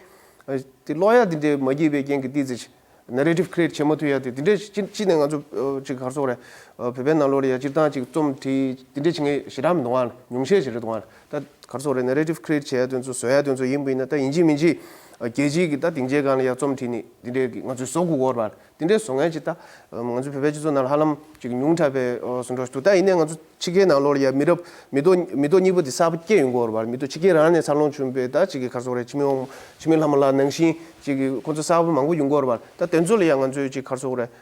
དེ་ཀློག་ཡ་འདི་འདྲས་མ་སྐྱིད་པའི་རྐྱེན་གྱིས་ཏོག་ཙམ་ཅིག་ནེ་རེ་ཊིབ་ཁི་རི་ཨེ་ཊི་བྱེད་མ་ཐུབ་ཡ་དེ་འདི་འདྲས་ཅི་ཅི་ནས་ང་ཚོ་ཅིག་ག་རེ་ཟེར་དགོས་རེད། བོད་པའི་ནང་ལོགས་ལ་ཡ་སྤྱིར་བཏང་ཅིག་རྩོམ་བྲིས་འདི་འདྲས་བྱེད་མཁན་ཞེ་དྲག་མི་འདུག་ཨང་། ཉུང་ཤས་ཤིག་རེད་འདུག་ཨང་། ད་ག་རེ་ཟེར་དགོས་རེད། ནེ་རེ་ཊིབ་ཁི་རི་ཨེ་ཊི་བྱེད་ཡ་དེ་ཚོ་བཟོ་ཡ་དེ་ཚོ་ཡིན་པ་ཡིན་ན་ད་ཡིན་གཅིག་མིན་གཅིག་རྒྱལ་སྤྱིའི་གི་ད་སྡིངས་ཆའི་སྒང་ལ་ཡ་རྩོམ་བྲིས་ནས་འདི་འདྲས་ང་ཚོས་བཟོ་དགོས་ཀྱི་ཡོད་རེད་པ། དེ་འདྲས་བཟོ་མཁན་ཅིག་ད་ང་ཚོའི་བོད་པའི་སྤྱི་ཚོགས་ནང་ལ་ཧ་ལམ་ཅིག་ཉུང་དྲགས་པའི་བཟོ་འདྲ་ཞིག་འདུག་ད་ཡིན་ནའི་ང་ཚོ་ཕྱི་རྒྱལ་ནང་ལོགས་ལ་ཡ་མི་རབས་མི་ཐོག་མི་ཐོག་གཉིས་པ་དེ་གསར་པ་སྐྱེས་ཡོང་གི་ཡོད་རེད་པ། མི་ཐོག་ཕྱི་རྒྱལ་རང་ནས་འཚར་ལོངས་བྱུང་བའི་ད་ཅིག་གི་ག་རེ་ཟེར་དགོས་རེད། འཆི་མེད་དབང་འཆི་མེད་ལྷ་མོ་ལགས་ནང་བཞིན་ཅིག་གི་ཁོང་ཚོ་གསར་པ་མང་པོ་ཡོང་གི་ཡོད་རེད་པ། ད་དེ་ཚོ་ལ་ཡ་ང་ཚོས་ཅིག་ག་རེ་ཟེར་དགོས་རེད།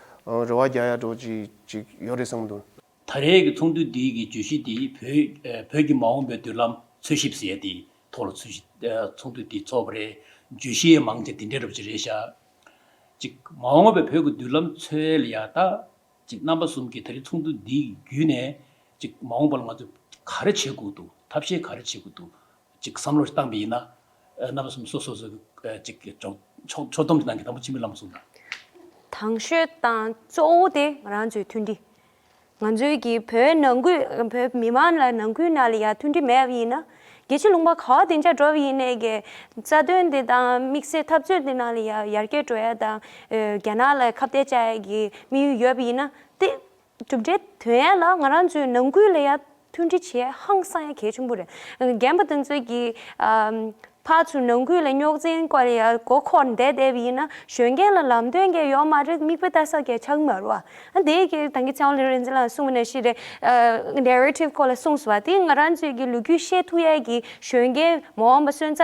རེ་བ་རྒྱག་ཡ་འདྲ་བོ་ཅིག་ཅིག་ཡོད་རེད་བསམ་གི་འདུག་ད་རེས་ཀྱི་ཚོགས་འདུ་འདི་གི་བརྗོད་གཞི་འདི་བོད་ཨ་བོད་ཀྱི་མ་འོངས་པའི་མདུན་ལམ་འཚོལ་ཞིབ་ཟེར་ཡ་དེ་ཐོག་ལ་འཚོལ་ཞིབ་ཨ་ཚོགས་འདུ་འདི་ཚོགས་པ་རེད། བརྗོད་གཞི་ཡང་མང་ཆེ་འདི་འདྲའི་རབ་ཅིག་རེད་ཤག་ཅིག་མ་འོངས་པའི་བོད་ཀྱི་མདུན་ལམ་འཚོལ་ཡ་ལ་ཡ་ད་ཅིག་རྣམ་པ་གསུམ་གྱིས་ད་རེས་ཚོགས་འདུ་འདི་བརྒྱུད་ནས་ཅིག་མ་འོངས་པ་ལ་ང་ཚོས་ག་རེ་བྱེད་དགོས་འདུག་ཐབས་ཤེས་ག་རེ་བྱེད་དགོས་འདུག་ཅིག་བསམ་བློ་བཏང་པ་ཡིན་ན། ཨ་རྣམ་པ་གསུམ་སོ་སོ་སོ་ཨ་ཅིག་ཕྱོགས་ཕྱོགས་ཕྱོགས་བསྡོམས་ཅིག་གནང་གི། དང་པོ་འཆི་མེད་ལྷ་མོ་གསུངས་དང་། དང་ཤོས་དང་གཙོ་བོ་དེ་ང་རང་ཚོའི་མཐུན་སྒྲིལ། ང་ཚོའི་གི་བོད་ནང་ཁུལ་བོད་མི་མང་ལ་ནང་ཁུལ་ནང་ལ་ཡ་མཐུན་སྒྲིལ་མེད་པ་ཡིན་ན། རྒྱལ་སྤྱི་ལུང་པ་ག་བ་དེ་འདྲ་འགྲོ་བ་ཡིན་ནའི་གི་རྩ་དོན་དེ་དང་དམིགས་བསལ་འཐབ་རྩོད་དེ་ནང་ལ་ཡ་ཡར་རྒྱས་འགྲོ་ཡ་དང་། ཨ་རྒྱ་ནག་ལ་ཁ་གཏད་བཅག་ཡ་གི་དམིགས་ཡུལ་ཡོད་པ་ཡིན་ན་དེ། གྲུབ་འབྲས་ཐོན་ཡ་ལ་ང་རང་ཚོའི་ནང་ཁུལ་ལ་ཡ་མཐུན་སྒྲིལ་བྱེད་ཡ་ཧང་སང་ཡ་གལ་ཆེན་པོ་རེད། རྒན་པ་དེ་ཚོས་ཀྱི་ཨམ་ཕར་ཚུར་ནང་ཁུལ་ལ་རྙོག་འཛིང་སྐོར་ལ་ཡ་མགོ་འཁོར་བསྡད་བསྡད་པ་ཡིན་ན་གཞོན་སྐྱེས་ལ་ལམ་སྟོན་གྱི་ཡོད་མ་རེད། མིག་དཔེ་ལྟ་ས་གི་ཆགས་མ་རེད་བ། ཨ་དེ་གི་ད་གིན་ཚེ་དབང་རིག་འཛིན་ལགས་གསུངས་པ་ནང་བཞིན་རེད། ཨ་ནེ་རེ་ཊིབ་སྐོར་ལ་གསུངས་སོང་བ་དེ་ང་རང་ཚོས་ཀྱི་ལོ་རྒྱུས་ཤེས་ཐུབ་ཡ་གི་གཞོན་སྐྱེས་མ་འོངས་པ་སོན་རྩ་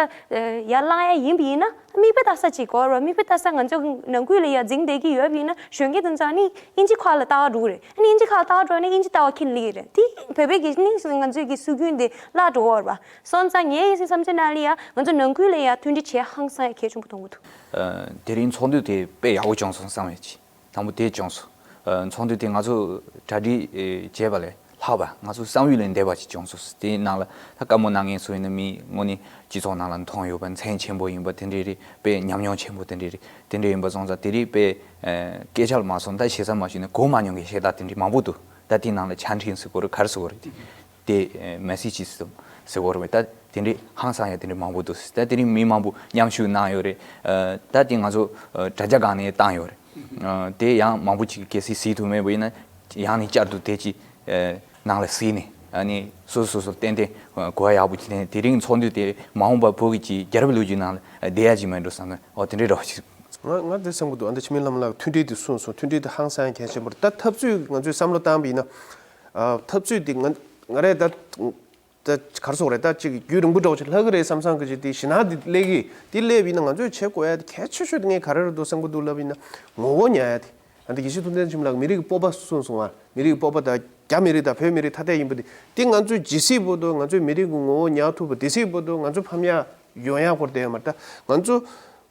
ཡར་བསླང་ཡ་ཡིན་པ་ཡིན་ན། མིག་དཔེ་ལྟ་ས་ཅིག་དགོས་རེད་བ། མིག་དཔེ་ལྟ་ས་ང་ཚོ་ནང་ཁུལ་ལ་ཡ་འཛིང་བསྡད་ཀྱི་ཡོད་པ་ཡིན་ན་གཞོན་སྐྱེས་དེ་ཚོ་ནི་དབྱིན་ཇི་ཁ་ལ་ལྟ་བ་འགྲོ་གི་རེད། ཨ་ནི་དབྱིན་ཇི་ཁ་ལ་ལྟ་བ་འགྲོ་ན་དབྱིན་ཇི་ལྟ་བ་ཁྱེར་ལི་རེད། དེ་བོད་པའི་གི་ནི་ང་ཚོའི་གི་སྲོལ་རྒྱུན་དེ་བརླག་འགྲོ་གི་རེད་བ། སོང་ཙང་ངའི་བསམ་ཚུལ་ནང་ལ་ཡ་ང་ཚོ་ནང་ཁུལ་ལ་ཡ་མཐུན་སྒྲིལ་བྱེད་ཧང་སང་ཡ་གལ་ཆེན་པོ་མཐོང་གི་འདུག་ཨ་དེ་རིང་ཚོགས་འདུ་དེ་དཔེ་ཡག་པོ་བྱུང་སོང་བསམ་ཡོད་ཀྱི། དང་པོ་དེ་བྱུང་སོང་། ཨ་ཚོགས་འདུ་དེ་ང་ཚོ་གྲ་སྒྲིག་ཨེ་བྱས་པ་ལས་ལྷག་པ་ང་ཚོ་བསམ་ཡུལ་ལས་འདས་པ་ཅིག་བྱུང་སོང་། དེའི་ནང་ལ་ད་བཀའ་མོལ་གནང་མཁན་ཚོ་ཡིན་ན་མི་དངོས་གནས་སྤྱི་ཚོགས་ནང་ལ་མཐོང་ཡོད་པ་མཚན་ཆེན་པོ་ཡིན་པ་དེ་འདྲས་རེད། དཔེ་ཉམས་མྱོང་ཆེན་པོ་དེ་འདྲས་རེད། དེ་འདྲས་ཡིན་པ་སོང་ཙང་དེ་རིགས་དཔེ་ཨེ་སྐད་ཆ་ལ་མ་སོང་ད་ཞེ་ས་མ་ཞུས་ན་གོ་མ་མྱོང་མཁན་བཤད་སྟངས་དེ་འདྲས་མང་པོ་འདུག་ད་དེའི་ནང་ལ་ཆ་འཕྲིན་ཟེར་དགོས་རེད་ག་རེ་ཟེར་དགོས་རེད་དེ། དེ་མེ་སེ་ཇི་ཟེར་ཟེར་བ་རེད། ད་དེ་འདྲའི་ཧང་སང་ཡ་དེ་འདྲའི་མང་པོ་འདུག་ད་དེ་རིང་མི་མང་པོ་མཉམ་ཞུགས་གནང་ཡོད་རེད། ཨ་ད་དེ་ང་ཚོ་ཨ་དྲ་རྒྱ་སྒང་ནས་བཏང་ཡོད་རེད། ཨ་དེ་ཡང་མང་པོ་ཅིག་གལ་སྲིད་གཟིགས་ཐུབ་མེད་པ་ཡིན་ན་ཡང་ནས་བསྐྱར་དུ་དེ་ཅིག་ཨ་ནང་ལ་གཟིགས་ནས་ཨ་ནི་སོ་སོ་སོ་སོ་ཏན་ཏན་གོ་བ་ཡག་པོ་ཅིག་ལེན། དེ་རིང་ཚོགས་འདུ་དེ་མ་འོངས་པ་བོད་ཀྱི་ཅིག་རྒྱལ་རབས་ལོ་རྒྱུས་ནང་ལ་བསྡད་ཡ་ཅིག་མེད་འགྲོ་བསམ་ན་ཨོ་དེ་འདྲའི་རོགས་ཅིག་ང་ང་འདི་བསམ་གི་འདུག་ཨ་འདི་འཆི་མེད་ལྷ་མོ་ལགས་མཐུན་སྒྲིལ་འདི་གསུངས་སོང་། མཐུན་སྒྲིལ་འདི་ཧང་སང་གལ་ཆེན་པོ་རེད། ད་འཐབ་རྩོད་ང་ཚོས་བསམ་བློ་བཏང་བ་ཡིན་ན། ཨ་འཐབ་རྩོད་འདི་ང་ང་རས་ད་ ད་ག་རེ་ཟེར་དགོས་རེད། ད་ཅིག་རྒྱུན་རིང་པོ་འདྲ་བོ་ཅིག་ལྷག་གི་རེད་བསམ་བསམ་གི་ཅིག་དེ་ཞེད་སྣང་དེ་སླེབས་ཀྱི། དེ་སླེབས་ཡིན་ན་ང་ཚོས་བྱེད་དགོས་ཡ་དེ་གལ་ཆེ་ཤོས་དེ་ངས་ག་རེ་རེད་འདུག་བསམ་གི་འདུག་ལབ་ཡིན་ན། ངོ་བོ་ཉར་ཡ་དེ། ཨ་འདི་དགེ་བཤེས་ཐུབ་བསྟན་ཆོས་གླིང་ལགས་མི་རིགས་ཀྱི་སྤོབས་པ་གསུངས་སོང་ང་། མི་རིགས་ཀྱི་སྤོབས་པ་དང་རྒྱ་མི་རིགས་དང་བོད་མི་རིགས་ཐ་དད་ཡིན་པ་དེ། དེ་ང་ཚོས་ཇི་སྲིད་བར་དུ་ང་ཚོས་མི་རིགས་ཀྱི་ངོ་བོ་ཉར་ཐུབ་པ་དེ་སྲིད་བར་དུ་ང་ཚོ་ཕམ་ཡ་ཡོང་ཡ་སྐོར་དེ་ཡོད་མ་རེད། ད་ང་ཚོ་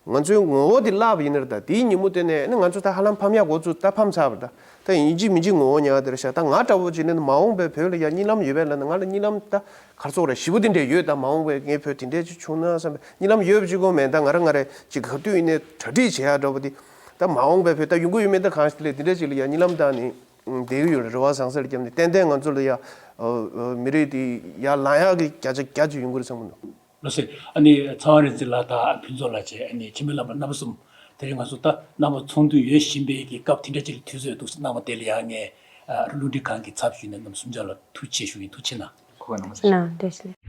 ང་ཚོའི་ངོ་བོ་དེ་བརླག་པ་ཡིན་ན་རེད། ད་དེའི་ཉིན་མོ་དེ་ནས་ནི་ང་ཚོ་ད་ཧ་ལམ་ཕམ་ཡ་འགོ་ཚུགས། ད་ཕམ་ཚར་བ་རེད། ད་ད་ཡིན་གཅིག་མིན་གཅིག་ངོ་བོ་ཉར་བ་དེ་རེད་ཤག་ད་ང་འདྲ་བོ་ཅིག་ནི་མ་འོངས་པའི་བོད་ལ་ཡ་གཉིད་ལམ་ཡོད་པས་ལབ་ན། ང་ལ་གཉིད་ལམ་ད་ག་རེ་ཟེར་དགོས་རེད། ཞེ་པོ་དེ་འདྲས་ཡོད། ད་མ་འོངས་པའི་ངའི་བོད་དེ་འདྲས་ཅིག་བྱུང་ན་བསམ་པའི་གཉིད་ལམ་ཡོད་པ་གཅིག་པོ་མིན། ད་ང་རང་ང་རང་ཅིག་ག་དུས་ཡིན་ནའི་གྲ་སྒྲིག་བྱེད་ཡ་འདྲ་བོ་དེ། ད་མ་འོངས་པའི་བོད་ད་ཡོང་གི་ཡོད་མེད་ད་གང་ཞིག་ལས་དེ་འདྲས་ཅིག་ལ་ཡ་གཉིད་ལམ་བཏང་ནས་བསྡད་ཀྱི་ཡོད་རེད། རེ་བ་བཟང་ས་ལ་བརྒྱབ་ནས་ཏན་ཏན་ང་ཚོ་ལ་ཡ་ཨ་ཨ་མི་རིགས་དེ་ཡར་ལངས་ཡག་གི་བརྒྱ་ཆ་བརྒྱ་ཅིག་ཡོང་གི་རེད་བསམ་གྱི་འདུག་ལགས་སོ། ཨ་ནི་ཚེ་དབང་རིག་འཛིན་ལགས་དང་ཕུན་ཚོགས་ལགས་བཅས། ཨ་ནི་འཆི་མེད་བླ་མ་རྣམ་པ་གསུམ། དེ་རིང་ང་ཚོ་ད་རྣམ་པ་ཚོགས་འདུ་ཡོད་བཞིན་པའི་གི་སྐབས་དེ་འདྲ་ཅིག་ལ་དུས་ཚོད་འདུག་གནང་བ་དེ་ལ་ཡང་ངས་ཨ་རླུང་འཕྲིན་ཁང་གི་ཚབ་ཞུས་ནས་རྣམ་གསུམ་ཆ་ལ་ཐུགས་རྗེ་ཆེ་ཞུ་ཡིན། ཐུགས་རྗེ་གནང་། ཐུགས་རྗེ་གནང་། བཀྲ་ཤིས་བདེ་ལེགས།